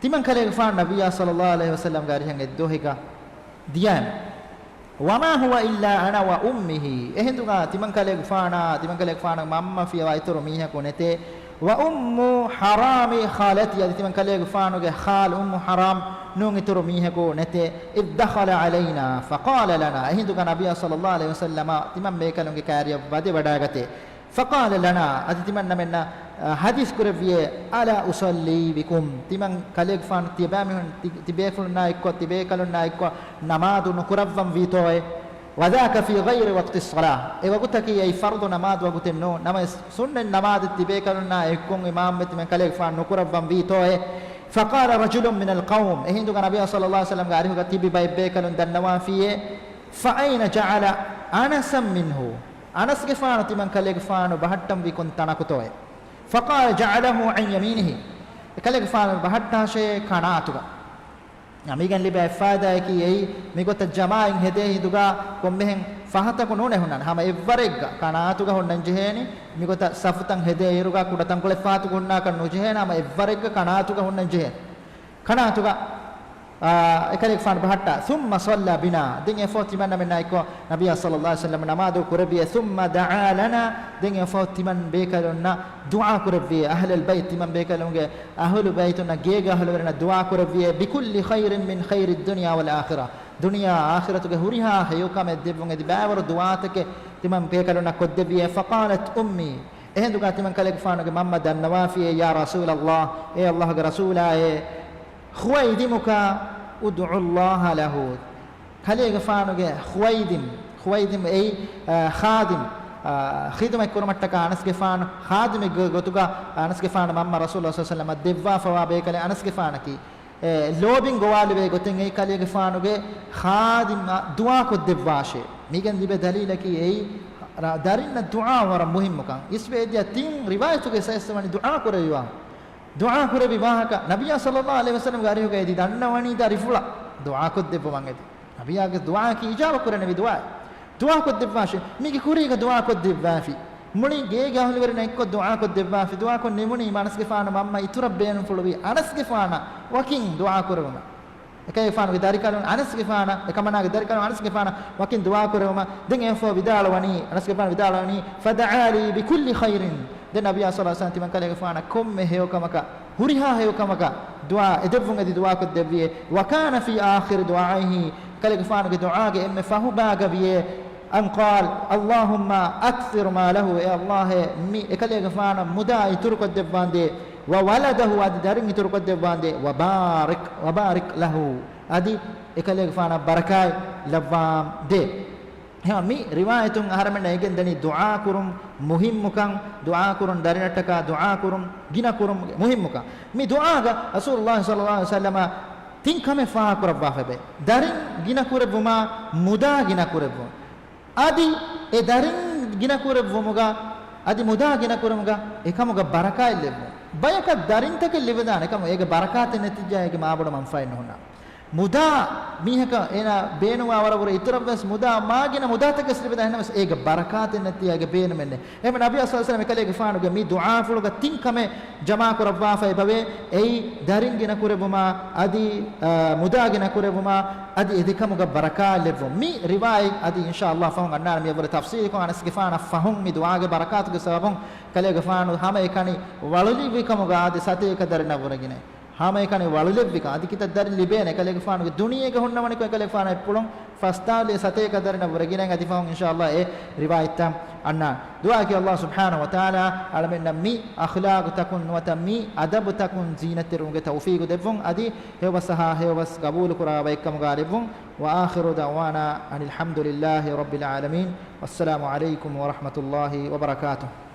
ތިމަން ކަލޭގެފާނު ނަބިއްޔާ ޞައްލަﷲ ޢަލައިހި ވަސައްލަމްގެ އަރިހަށް އެއްދުވަހެއްގަ ދިޔައިމެ. وما هو إلا أنا وأمه. އެހިނދުގަ ތިމަން ކަލޭގެފާނާ، ތިމަން ކަލޭގެފާނުގެ މަންމަ ފިޔަވާ އިތުރު މީހަކު ނެތޭ. وأم حرام خالتي، އަދި ތިމަން ކަލޭގެފާނުގެ ޚާލު އުއްމު ޙަރާމް ނޫން އިތުރު މީހަކު ނެތޭ. إذ دخل علينا فقال لنا. އެހިނދުގަ ނަބިއްޔާ ޞައްލަﷲ ޢަލައިހި ވަސައްލަމަ ތިމަން ބޭކަލުންގެ ކާރިއަށް ވަދެ ވަޑައިގަތޭ. فقال لنا، އަދި ތިމަންނަމެންނަށް ޙަދީޘް ކުރެއްވިއޭ، "ألا أصلي بكم؟" ތިމަން ކަލޭގެފާނު ތިޔަބައިމީހުން ތި-، ތިބޭފުޅުންނާ އެއްކޮށް، ތިބޭކަލުންނާ އެއްކޮށް ނަމާދު ނުކުރައްވަން ވީތޯއޭ؟ "وذاك في غير وقت الصلاة." އެ ވަގުތަކީ އެއީ ފަރުޟު ނަމާދު ވަގުތެއް ނޫން. ނަމަވެސް ސުންނަތް ނަމާދެއް ތިބޭކަލުންނާ އެއްކޮށް އިމާމްވެ ތިމަން ކަލޭގެފާނު ނުކުރައްވަން ވީތޯއޭ؟ "فقال رجل من القوم." އެހިނދުގަ ނަބިއްޔާ ޞައްލައްލާހު ޢަލައިހި ވަސައްލަމްގެ އަރިހުގަ ތިބި ބައެއް ބޭކަލުން ދަންނަވާފިއޭ، "فأين جعل أنسا منه؟" އަނަސްގެފާނު ތިމަން ކަލޭގެފާނު ބަހައްޓަންވީ ކޮން ތަނަކުތޯއޭ؟ "فقال جعله عن يمينه." އެކަލޭގެފާނު ބަހައްޓާށޭ ކަނާތުގަ. މީގެން ލިބޭ ފާއިދާއަކީ އެއީ، މިގޮތަށް ޖަމާއިން ހެދޭ ހިނދުގަ ކޮންމެހެން ފަހަތަކު ނޫނޭ ހުންނާނެ. ހަމަ އެއްވަރެއްގަ ކަނާތުގަ ހުންނަން ޖެހޭނީ. މިގޮތަށް ސަފުތައް ހެދޭ އިރުގަ ކުޑަ ތަންކޮޅެއް ފަހަތަކު ހުންނާކަށް ނުޖެހޭނެ. ހަމަ އެއްވަރެއްގަ ކަނާތުގަ ހުންނަން ޖެހޭނެ. ކަނާތުގަ، އާ، އެކަލޭގެފާނު ބަހައްޓާ. "ثم صلى بنا." ދެން އެފަހު ތިމަންނަމެންނާ އެއްކޮށް ނަބިއްޔާ ޞައްލައްލާހު ޢަލައިހި ވަސައްލަމް ނަމާދު ކުރެއްވިއޭ. "ثم دعا لنا." ދެން އެފަހު ތިމަން ބޭކަލުންނަށް ދުޢާ ކުރެއްވިއޭ. "أهل البيت." ތިމަން ބޭކަލުންގެ އަހުލު ބައިތުންނަށް، ގޭގެ އަހުލުވެރިންނަށް ދުޢާ ކުރެއްވިއޭ. "بكل خير من خير الدنيا والآخرة." ދުނިޔެ އާޚިރަތުގެ ހުރިހާ ހެޔޮކަމެއް ދެއްވުން އެދި، ބައިވަރު ދުޢާތަކެއް ތިމަން ބޭކަލުންނަށް ކޮށްދެއްވިއޭ. "فقالت أمي." އެހިނދުގަ ތިމަން ކަލޭގެފާނުގެ މަންމަ ދަންނަވާފިއޭ، "يا رسول الله." އޭ ﷲގެ ރަސޫލާއޭ، "خديمك ادع الله له." ކަލޭގެފާނުގެ ޚުވައިދިމް، ޚުވައިދިމް އެއީ، އާ، ޚާދިމް، އާ، ޚިދުމަތް ކުރުމަށްޓަކާ އަނަސްގެފާނު ޚާދިމެއްގެ ގޮތުގަ އަނަސްގެފާނު މަންމަ ރަސޫލު ޞައްލައްލާހު ޢަލައިހި ވަސައްލަމަށް ދެއްވާފަވާ ބޭކަލެއް އަނަސްގެފާނަކީ. އެ، ލޯބިން ގޮވާލެވޭ ގޮތެއް އެއީ ކަލޭގެފާނުގެ ޚާދިމަށް ދުޢާ ކޮށްދެއްވާށޭ. މީގެން ލިބޭ ދަލީލަކީ އެއީ، ރ-، ދަރިންނަށް ދުޢާ ވަރަށް މުހިއްމުކަން. އިސްވެ އެދިޔަ ތިން ރިވާޔަތުގެ ސައިސް ވަނީ ދުޢާ ކުރެވި ވާހަކަ. ދުޢާ ކުރެއްވި ވާހަކަ، ނަބިއްޔާ ޞައްލައްލާހު ޢަލައިހި ވަސައްލަމްގެ އަރިހުގައި އެދި ދަންނަވަނީ ދަރިފުޅަށް ދުޢާ ކޮށްދެއްވުމަށް އެދި. ނަބިއްޔާގެ ދުޢާއަކީ އިޖާބަ ކުރެވޭ ދުޢާއެއް. ދުޢާ ކޮށްދެއްވާށޭ. މީގެ ކުރީގަ ދުޢާ ކޮށްދެއްވާފި. މުޅި ގޭގެ އަހުލުވެރިންނާ އެއްކޮށް ދުޢާ ކޮށްދެއްވާފި. ދުޢާ ކޮށް ނިމުނީމަ އަނަސްގެފާނު މަންމަ އިތުރަށް ބޭނުންފުޅުވީ އަނަސްގެފާނަށް ވަކިން ދުޢާ ކުރެވުމަށް. އެކަލޭގެފާނުގެ ދަރިކަލުން އަނަސްގެފާނަށް، އެކަމަނާގެ ދަރިކަލުން އަނަސްގެފާނަށް ވަކިން ދުޢާ ކުރެވުމަށް. ދެން އެފަހު ވިދާޅުވަނީ، އަނަސްގެފާނު ވިދާޅުވަނީ، "فدعا لي بكل خير." ދެން ނަބިއްޔާ ޞައްލައްލާހު ޢަލައިހި ވަސައްލަމް ތިމަން ކަލޭގެފާނަށް ކޮންމެ ހެޔޮކަމަކަށް، ހުރިހާ ހެޔޮކަމަކަށް ދުޢާ އެދެއްވުން އެދި ދުޢާ ކޮށްދެއްވިއޭ. "وكان في آخر دعائه." ކަލޭގެފާނުގެ ދުޢާގެ އެންމެ ފަހު ބާގަ ވިއޭ، "أن قال اللهم أكثر ماله." އޭ ﷲ އޭ، މި އެކަލޭގެފާނަށް މުދާ އިތުރުކޮށްދެއްވާނދޭ. "وولده." އަދި ދަރިން އިތުރުކޮށްދެއްވާނދޭ. "وبارك، وبارك له." އަދި އެކަލޭގެފާނަށް ބަރަކާތް ލައްވާނދޭ. ހަމަ މި ރިވާޔަތުން އަހަރެމެންނަށް އެނގެން ދަނީ ދުޢާ ކުރުން މުހިއްމުކަން، ދުޢާ ކުރުން ދަރިނަށްޓަކާ ދުޢާ ކުރުން، ގިނަ ކުރުން މުހިއްމުކަން. މި ދުޢާގަ ރަސޫލުﷲ ޞައްލައްލާހު ޢަލައިހި ވަސައްލަމަ ތިން ކަމެއް ފާހަގަކުރައްވާފައިބޭ. ދަރިން ގިނަ ކުރެއްވުމާ، މުދާ ގިނަ ކުރެއްވުން. އަދި އެ ދަރިން ގިނަ ކުރެއްވުމުގަ، އަދި މުދާ ގިނަ ކުރުމުގަ އެކަމުގަ ބަރަކާތް ލެއްވުން. ބަޔަކަށް ދަރިންތަކެއް ލިބެދާނެ ކަމު، އޭގެ ބަރަކާތެއް ނެތިއްޖާ އޭގެ މާބޮޑު މަންފާއެއް ނުހުންނާނެ. މުދާ މީހަކަށް އޭނާ ބޭނުންވާ ވަރަށް ވުރެ އިތުރަށްވެސް މުދާ މާގިނަ މުދާތަކެއް ލިބެދާ، އެހެންނަމަވެސް އޭގެ ބަރަކާތެއް ނެތިއްޖާ އޭގެ ބޭނުމެއް ނެތް. އެހެން ނަބިއްޔާ ޞައްލައްލާހު ޢަލައިހި ވަސައްލަމަ އެކަލޭގެފާނުގެ މި ދުޢާފުޅުގަ ތިން ކަމެއް ޖަމާކުރައްވާފައިބަވޭ. އެއީ ދަރިން ގިނަ ކުރެއްވުމާ، އަދި، އާ، މުދާ ގިނަ ކުރެއްވުމާ، އަދި އެ ދެކަމުގަ ބަރަކާތް ލެއްވުން. މި ރިވާޔަތް އަދި އިންޝާﷲ ފަހުން އަންނާނެ މިއަށްވުރެ ތަފްޞީލުކޮށް. އަނަސްގެފާނަށް ފަހުން މި ދުޢާގެ ބަރަކާތުގެ ސަބަބުން ކަލޭގެފާނު ހަމައެކަނި ވަޅުލެއްވިކަމުގަ އަދި ސަތޭކަ ދަރިންނަށްވުރެ ގިނަ. ހަމައެކަނި ވަޅުލެއްވިކަން އަދި ކިތައް ދަރިން ލިބޭނެ ކަލޭގެފާނުގެ ދުނިޔޭގަ ހުންނަވަނިކޮށް ކަލޭގެފާނަށް އެއްޕުޅުން ފަސްދާލި ސަތޭކަ ދަރިންނަށްވުރެ ގިނައިން. އަދި ފަހުން އިންޝާﷲ އެ ރިވާޔަތްތައް އަންނާނެ. ދުޢާއަކީ ﷲ ސުބްޙާނަހޫ ވަތަޢާލާ އަޅަމެންނަށް މި އަޚްލާގުތަކުން ނުވަތަ މި އަދަބުތަކުން ޒީނަތްތެރިވުމުގެ ތައުފީގު ދެއްވުން. އަދި ހެޔޮބަސް އަހާ ހެޔޮބަސް ގަބޫލުކުރާ ބައެއްކަމުގަ ލެއްވުން. وآخر دعوانا أن الحمد لله رب العالمين. والسلام عليكم ورحمة الله وبركاته.